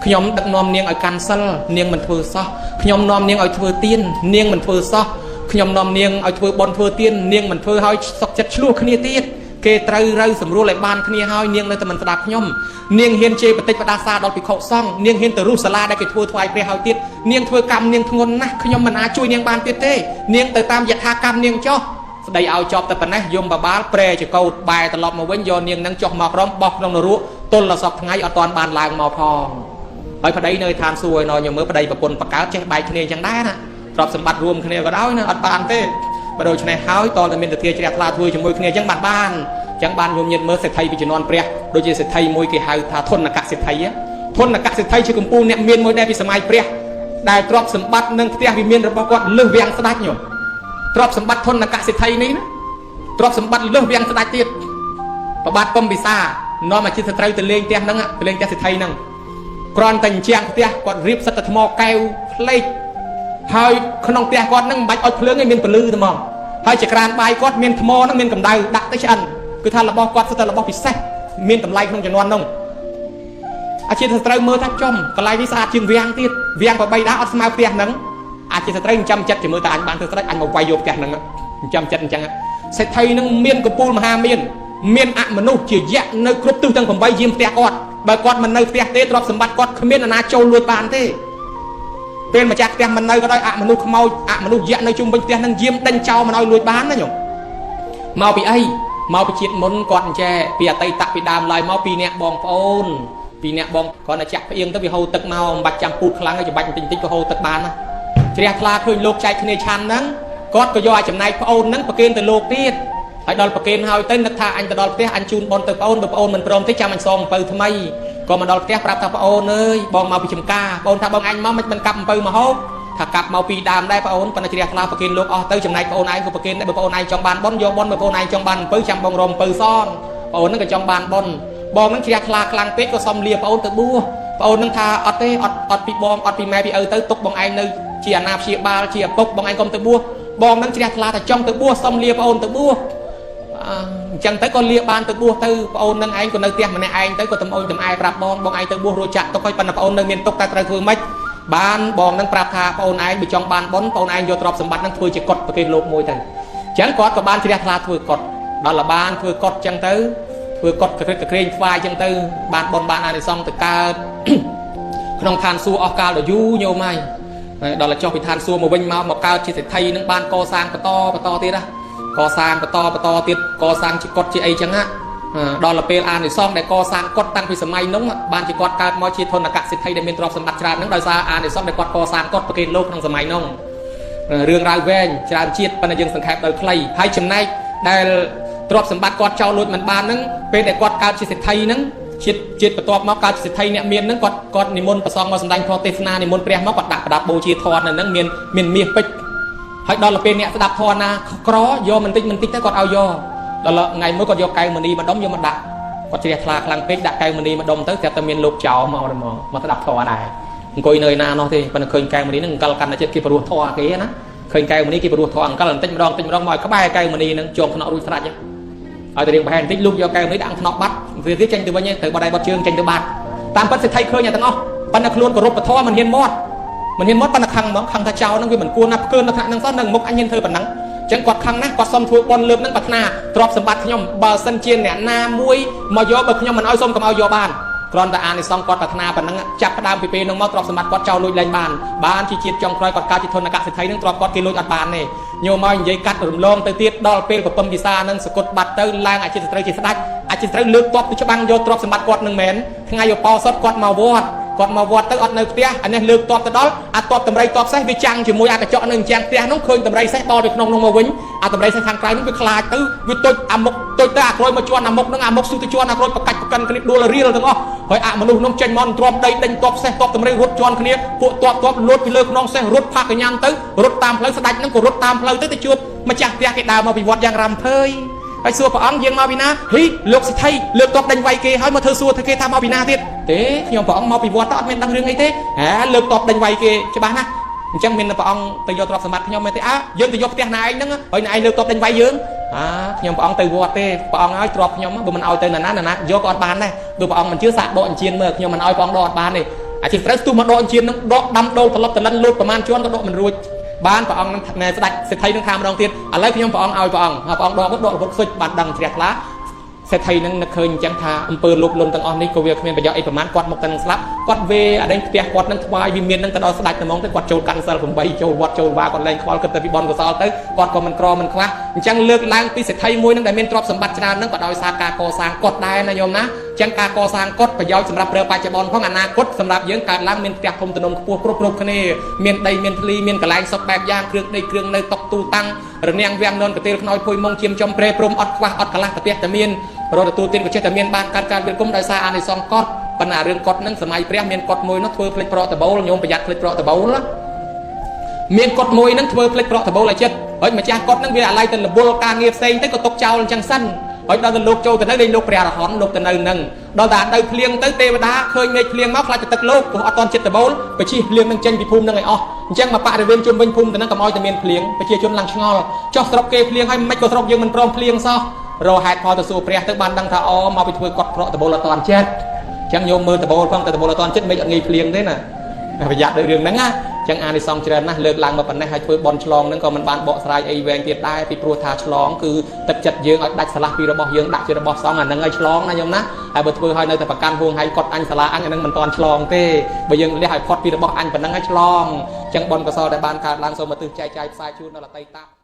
ខ្ញុំដឹកនាំនាងឲ្យកាន់សិលនាងមិនធ្វើសោះខ្ញុំនាំនាងឲ្យធ្វើទៀននាងមិនធ្វើសោះខ្ញុំនាំនាងឲ្យធ្វើបុណ្យធ្វើទៀននាងមិនធ្វើឲ្យសុខចិត្តឆ្លោះគ្នាទៀតគេត្រូវរូវសម្រួលឲ្យបានគ្នាហើយនាងនៅតែមិនស្ដាប់ខ្ញុំនាងហ៊ានជេរបតិចបដាសាដល់ភិក្ខុសង្ឃនាងហ៊ានទៅរុះសាលាដែលគេធ្វើថ្វាយព្រះហើយទៀតនាងធ្វើកម្មនាងធ្ងន់ណាស់ខ្ញុំមិនអាចជួយនាងបានទៀតទេនាងទៅតាមយថាកម្មនាងចុះស្ដីឲ្យចប់តែប៉ុណ្ណេះយំបបាលប្រែចកោតបែរត្រឡប់មកវិញយកនាងនឹងចុះមកក្រមបោះក្នុងនរកទល់ដល់សពថ្ងៃអត់ទាន់បានឡើងមកផងហើយប្តីនៅឋានសួគ៌ឯណោះញមើលប្តីប្រពន្ធបកើតចេះបែកគ្នាអញ្ចឹងដែរណាទ្រព្យសម្បត្តិរួមគ្នាក៏ដោយណាអត់បានទេបើដូច្នេះហើយតតែមានទធាជ្រះថ្លាធ្វើជាមួយគ្នាអញ្ចឹងបានបានអញ្ចឹងបានញោមញាតមើលសេដ្ឋីពីជំនាន់ព្រះដូចជាសេដ្ឋីមួយគេហៅថាធនកសេដ្ឋីធនកសេដ្ឋីជាកំពូលអ្នកមានមួយដែរពីសម័យព្រះដែលទ្រព្យសម្បត្តិនិងផ្ទះវិមានរបស់គាត់លើសវាំងស្ដេចញោមទ្រព្យសម្បត្តិធនកសេដ្ឋីនេះណាទ្រព្យសម្បត្តិលើសវាំងស្ដេចទៀតប្របាទពំពិសានាំអាជីពស្ត្រីទៅលេងផ្ទះហ្នឹងទៅលេងផ្ទះសេដ្ឋីហ្នឹងគ្រាន់តែអញ្ចាំងផ្ទះគាត់រៀបសិតតែថ្មកែវផ្លេកហើយក្នុងផ្ទះគាត់ហ្នឹងមិនបាច់អុជភ្លើងទេមានពលឺតែហ្មងហើយចក្រានបាយគាត់មានថ្មហ្នឹងមានកម្ដៅដាក់ទៅឆ្អិនគឺថារបស់គាត់សិតតែរបស់ពិសេសមានតម្លៃក្នុងជំនាន់ហ្នឹងអាជីពស្ត្រីមើលថាចំកន្លែងនេះស្អាតជាងវាំងទៀតវាំងប្របីដែរអត់ស្មើផ្ទះហ្នឹងអាជីពស្ត្រីចាំចិត្តជាមួយតែអញបានធ្វើស្ដេចអញមកវាយយកផ្ទះហ្នឹងចាំចិត្តអញ្ចឹងសេដ្ឋីហ្នឹងមានកំពូលមហាមានមានអមនុស្សជាយៈនៅគ្រប់ទិសទាំង8យាមផ្ទះគាត់បើគាត់មិននៅផ្ទះទេទ្រព្យសម្បត្តិគាត់គ្មាននរណាចូលលួចបានទេពេលម្ចាស់ផ្ទះមិននៅក៏ដោយអមនុស្សខ្មោចអមនុស្សយៈនៅជុំវិញផ្ទះហ្នឹងយាមដេញចោលមិនឲ្យលួចបានណាញោមមកពីអីមកពីជាតិមុនគាត់អញ្ចេះពីអតីតពីដើមឡើយមកពីអ្នកបងប្អូនពីអ្នកបងគាត់តែចាក់ផ្អៀងទៅវាហូរទឹកមកមិនបាច់ចាំពូតខ្លាំងទេច្បាច់បន្តិចបន្តិចក៏ហូរទឹកបានណាជ្រះថ្លាឃើញលោកចែកគ្នាឆាន់ហ្នឹងគាត់ក៏យកឲ្យចំណែកប្អូនហ្នឹងប្រគេនទៅលោកទៀតហើយដល់ប្រគេនហើយទៅនឹកថាអញទៅដល់ផ្ទះអញជូនបនទៅប្អូនបើប្អូនមិនព្រមទេចាំអញសងអំពៅថ្មីក៏មកដល់ផ្ទះប្រាប់ថាប្អូនអើយបងមកពីចំការប្អូនថាបងអញមកមិនកាប់អំពៅមកហូបថាកាប់មកពីដើមដែរប្អូនប៉ុន្តែជ្រះថ្លាប្រគេនលោកអស់ទៅចំណែកប្អូនឯងក៏ប្រគេនដែរបើប្អូនឯងចង់បានបនយកបនបើប្អូនឯងចង់បានអំពៅចាំបងរមអំពៅសងប្អូនហ្នឹងក៏ចង់បានបនបងហ្នឹងជ្រះថ្លាខ្លាំងពេកក៏សុំលាប្អូនទៅបួសប្អូនហ្នឹងថាអត់ទេអត់អត់ពីបងអត់ពីម៉ែពីឪទៅទុកបងឯងនៅជាអាណាព្យាបាលជាឪពុកបងឯងកុំទៅបួសបងហ្នឹងជ្រះថ្លាថាចង់ទៅបួសសុំលាប្អូនទៅបួស អញ្ចឹងទៅក៏លាបានទៅបួសទៅប្អូននឹងឯងក៏នៅផ្ទះម្នាក់ឯងទៅក៏តំអូនតំឯប្រាប់បងបងឯងទៅបួសរួចចាក់ទុកហើយប៉ុន្តែប្អូននៅមានទុកតែត្រូវធ្វើម៉េចបានបងនឹងប្រាប់ថាប្អូនឯងបើចង់បានបុណ្យប្អូនឯងយកទ្រព្យសម្បត្តិនឹងធ្វើជាកុដប្រគេនលោកមួយទៅអញ្ចឹងគាត់ក៏បានជ្រះថ្លាធ្វើកុដដល់លបានធ្វើកុដអញ្ចឹងទៅធ្វើកុដក្រឹកក្រែងថ្វាយអញ្ចឹងទៅបានបុណ្យបានអានិសង្សទៅកើតក្នុងឋានសួគ៌អស់កាលដ៏យូរញោមហើយដល់តែចុះពីឋានសួគ៌មកវិញមកមកកើតជាសេដ្ឋីនឹងបានកសាងបន្តបន្តទៀតណាកសាងបន្តបន្តទៀតកសាងជាកុដជាអីចឹងណាដល់ទៅពេលអានិសង្សដែលកសាងកុដតាំងពីសម័យនោះបានជាគាត់កើតមកជាធនកសិទ្ធិដែលមានទ្រព្យសម្បត្តិច្រើនហ្នឹងដោយសារអានិសង្សដែលគាត់កសាងកុដប្រគេនលោកក្នុងសម័យនោះរឿងរ៉ាវវែងច្រើនជាតិប៉ុន្តែយើងសង្ខេបដោយខ្លីហើយចំណែកដែលទ្រព្យសម្បត្តិគាត់ចោលលួចមិនបានហ្នឹងពេលដែលគាត់កើតជាសិទ្ធិហ្នឹងជាតិជាតិបន្ទាប់មកកើតជាសិទ្ធិអ្នកមានហ្នឹងគាត់គាត់និមន្តប្រសងមកសម្ដែងធម៌ទេសនានិមន្តព្រះមកគាត់ដាក់ប្រដាប់បូជាធម៌នៅហ្នឹងមានមានមាសពេជ្រហើយដល់ទៅពេលអ្នកស្ដាប់ធម៌ណាក្រយកមិនតិចមិនតិចទៅគាត់ឲ្យយកដល់ថ្ងៃមួយគាត់យកកែវមณีម្ដុំយកមកដាក់គាត់ជ្រះថ្លាខ្លាំងពេកដាក់កែវមณีម្ដុំទៅស្រាប់តែមានលោកចៅមកមកស្ដាប់ធម៌ដែរអង្គុយនៅឯណានោះទេប៉ុន្តែឃើញកែវមณีហ្នឹងអង្កលកាន់តែចិត្តគេព្រោះធម៌គេណាឃើញកែវមณีគេព្រោះធម៌អង្កលបន្តិចម្ដងបន្តិចម្ដងមកឲ្យក្បែរកែវមณีហ្នឹងជាប់ថ្នាក់រួចស្រេចឲ្យតែរៀងប្រហែលបន្តិចលោកយកកែវមณีដាក់ថ្នាក់បាត់វាទៀតចេញទៅវិញទៅបដៃបត់ជើងចេញទៅបាត់តាមពិតសេដ្ឋីឃើញទាំងអស់ប៉ុន្តែខ្លួនគោរពធម៌មិនហ៊ានមាត់មិនហ៊ានមាត់ប៉ុន្តែខឹងហ្មងខឹងថាចោលហ្នឹងវាមិនគួរណាផ្កើនដល់ថ្នាក់ហ្នឹងសោះនឹងមុខអញហ៊ានធ្វើប៉ុណ្ណឹងចឹងគាត់ខឹងណាស់គាត់សុំធ្វើបុណ្យលើបហ្នឹងប្រាថ្នាទ្រព្យសម្បត្តិខ្ញុំបើសិនជាអ្នកណាមួយមកយកបើខ្ញុំមិនឲ្យសុំកុំឲ្យយកបានគ្រាន់តែអានិសង្សគាត់ប្រាថ្នាប៉ុណ្ណឹងចាប់ផ្ដើមពីពេលហ្នឹងមកទ្រព្យសម្បត្តិគាត់ចោលលួចលែងបានបានជាជាតិចុងក្រោយគាត់កើតជាធនកសិទ្ធិហ្នឹងទ្រព្យគាត់គេលួចអត់បានទេញោមមកនិយាយកាត់រំលងទៅទៀតដល់ពេលពពឹមពិសាហ្នឹងសគត់បាត់ទៅឡើងអាជីពស្ត្រីជាស្ដេចអាជីពស្ត្រីលើកទ័ពទៅច្បាំងយកទ្រព្យសម្បត្តិគាត់នឹងមែនថ្ងៃឧបោសថគាត់មកវត្តគាត់មកវត្តទៅអត់នៅផ្ទះអានេះលើកតបទៅដល់អាតបតម្រៃតបសេះវាចាំងជាមួយអាកញ្ចក់នៅចាំងផ្ទះនោះឃើញតម្រៃសេះបោលទៅក្នុងនោះមកវិញអាតម្រៃសេះខាងក្រៅនោះវាខ្លាចទៅវាទុចអាមុខទុចទៅអាក្រួយមកជន់អាមុខនឹងអាមុខស៊ូទៅជន់អាក្រួយប្រកាច់ប្រកិនគ្នាដួលរៀលទាំងអស់ហើយអាមនុស្សនោះចេញមកទ្រាំដីដេញតបសេះតបតម្រៃរត់ជន់គ្នាពួកតបតបលួតពីលើខ្នងសេះរត់ផាកញ្ញាំទៅរត់តាមផ្លូវស្ដាច់នឹងក៏រត់តាមផ្លូវទៅទៅជួបម្ចាស់ផ្ទះគេដើរមកពីវត្តយ៉ាងរំភើយហើយសួរព្រះអង្គយើងមកពីណាហីលោកសិទ្ធិលើកតបដេញវាយគេហើយមកធ្វើសួរធ្វើគេថាមកពីណាទៀតទេខ្ញុំព្រះអង្គមកពីវត្តអត់មានដឹងរឿងអីទេហាលើកតបដេញវាយគេច្បាស់ណាស់អញ្ចឹងមានព្រះអង្គទៅយកទ្រព្យសម្បត្តិខ្ញុំមែនទេអើយើងទៅយកផ្ទះណាឯងហ្នឹងហើយណាឯងលើកតបដេញវាយយើងអាខ្ញុំព្រះអង្គទៅវត្តទេព្រះអង្គឲ្យទ្រព្យខ្ញុំបើមិនឲ្យទៅណាណាណាយកក៏អត់បានដែរព្រោះព្រះអង្គមិនជឿសាកដកអញ្ជៀនមើលខ្ញុំមិនឲ្យព្រះអង្គដកអត់បានទេអាជីត្រូវស្ទុះមកដកអញ្ជៀនហ្នឹងដកដាំដូលត្រឡប់ត្រលិនលូតប្រមាណជាន់ក៏ដកមិនរួចបានព្រះអង្គនឹងស្ដេចសេដ្ឋីនឹងថាម្ដងទៀតឥឡូវខ្ញុំព្រះអង្គឲ្យព្រះអង្គហើយព្រះអង្គដកដករហូតខ្សុចបានដឹងជ្រះថ្លាសេដ្ឋីនឹងនឹកឃើញអញ្ចឹងថាអំពើលោភលន់ទាំងអស់នេះក៏វាគ្មានប្រយោជន៍អីប្រហែលគាត់មកតែនឹងស្លាប់គាត់វេអាដេញផ្ទះគាត់នឹងថ្វាយវិមាននឹងទៅដល់ស្ដេចតែហ្មងទៅគាត់ចូលកាន់សិល8ចូលវត្តចូលវាគាត់លែងខ្វល់គិតតែពីបនកុសលទៅគាត់ក៏មិនក្រមិនខ្វះអញ្ចឹងលើកឡើងពីសេដ្ឋីមួយនឹងដែលមានទ្រព្យសម្បត្តិច្រើននឹងក៏ដោយសារការកសាងគាត់ដែរណាញោមណាចឹងការកសាងកុដប្រយោជន៍សម្រាប់ប្រើបច្ចុប្បន្នផងអនាគតសម្រាប់យើងកើតឡើងមានផ្ទះធំទំនំខ្ពស់គ្រប់គ្រប់គ្នាមានដីមានធ្លីមានកន្លែងសុខបែបយ៉ាងគ្រឿងដីគ្រឿងនៅតុកទូតាំងរនាំងវាំងននកទេលខ្នើយភួយមុងជាមចំព្រែព្រំអត់ខ្វះអត់កន្លះប្រទះតែមានរត់ទទួលទានក៏ចេះតែមានបានកាត់ការវិលគុំដោយសារអានិសង្សកុដប៉ុន្តែរឿងកុដហ្នឹងសម័យព្រះមានកុដមួយនោះធ្វើផ្លេចប្រក់ដបូលញោមប្រយ័ត្នផ្លេចប្រក់ដបូលណាមានកុដមួយហ្នឹងធ្វើផ្លេចប្រក់ដបូលឲ្យចិត្តហើយម្ចាស់កុដហ្នឹងវាអាឡ័យទៅរវល់ការងារផ្សេងទៅក៏ទុកចោលអញ្ចឹងសិនហើយដល់ទៅលោកចូលទៅនៅលេងលោកព្រះអរហន្តលោកទៅនៅនឹងដល់តែដៅភ្លៀងទៅទេវតាឃើញមេឃភ្លៀងមកខ្លាចទៅទឹកលោកព្រោះអត់តន់ចិត្តដបូលបជាភ្លៀងនឹងចេញពីភូមិនឹងឲ្យអស់អញ្ចឹងមកបរិវេណជុំវិញភូមិទៅនឹងកុំឲ្យតែមានភ្លៀងប្រជាជនឡើងឆ្ងល់ចុះស្រុកគេភ្លៀងហើយមិនក៏ស្រុកយើងមិនព្រមភ្លៀងសោះរកហេតុផលទៅសួរព្រះទៅបានដឹងថាអូមកពីធ្វើកត់ប្រក់ដបូលអត់តន់ចិត្តអញ្ចឹងញោមមើលដបូលផងតែដបូលអត់តន់ចិត្តមិនអត់ងាយភ្លៀងទេណាប្រយ័ត្នដោយរឿងហ្នឹងណាចឹងអានិសង្សច្រើនណាស់លើកឡើងមកប៉ុណ្ណេះហើយធ្វើបន់ឆ្លងហ្នឹងក៏មិនបានបកស្រាយអីវែងទៀតដែរពីព្រោះថាឆ្លងគឺទឹកចិត្តយើងឲ្យដាច់ស្រឡះពីរបស់យើងដាក់ជារបស់សង្ឃអាហ្នឹងឲ្យឆ្លងណាញោមណាហើយបើធ្វើឲ្យនៅតែប្រកាន់ហួងហែងកត់អញសាលាអញអាហ្នឹងមិនតាន់ឆ្លងទេបើយើងលះឲ្យផុតពីរបស់អញប៉ុណ្ណឹងឲ្យឆ្លងចឹងបនកសលដែលបានកើតឡើងសូមមកទិសចែកចាយផ្សាយជូនដល់អតីត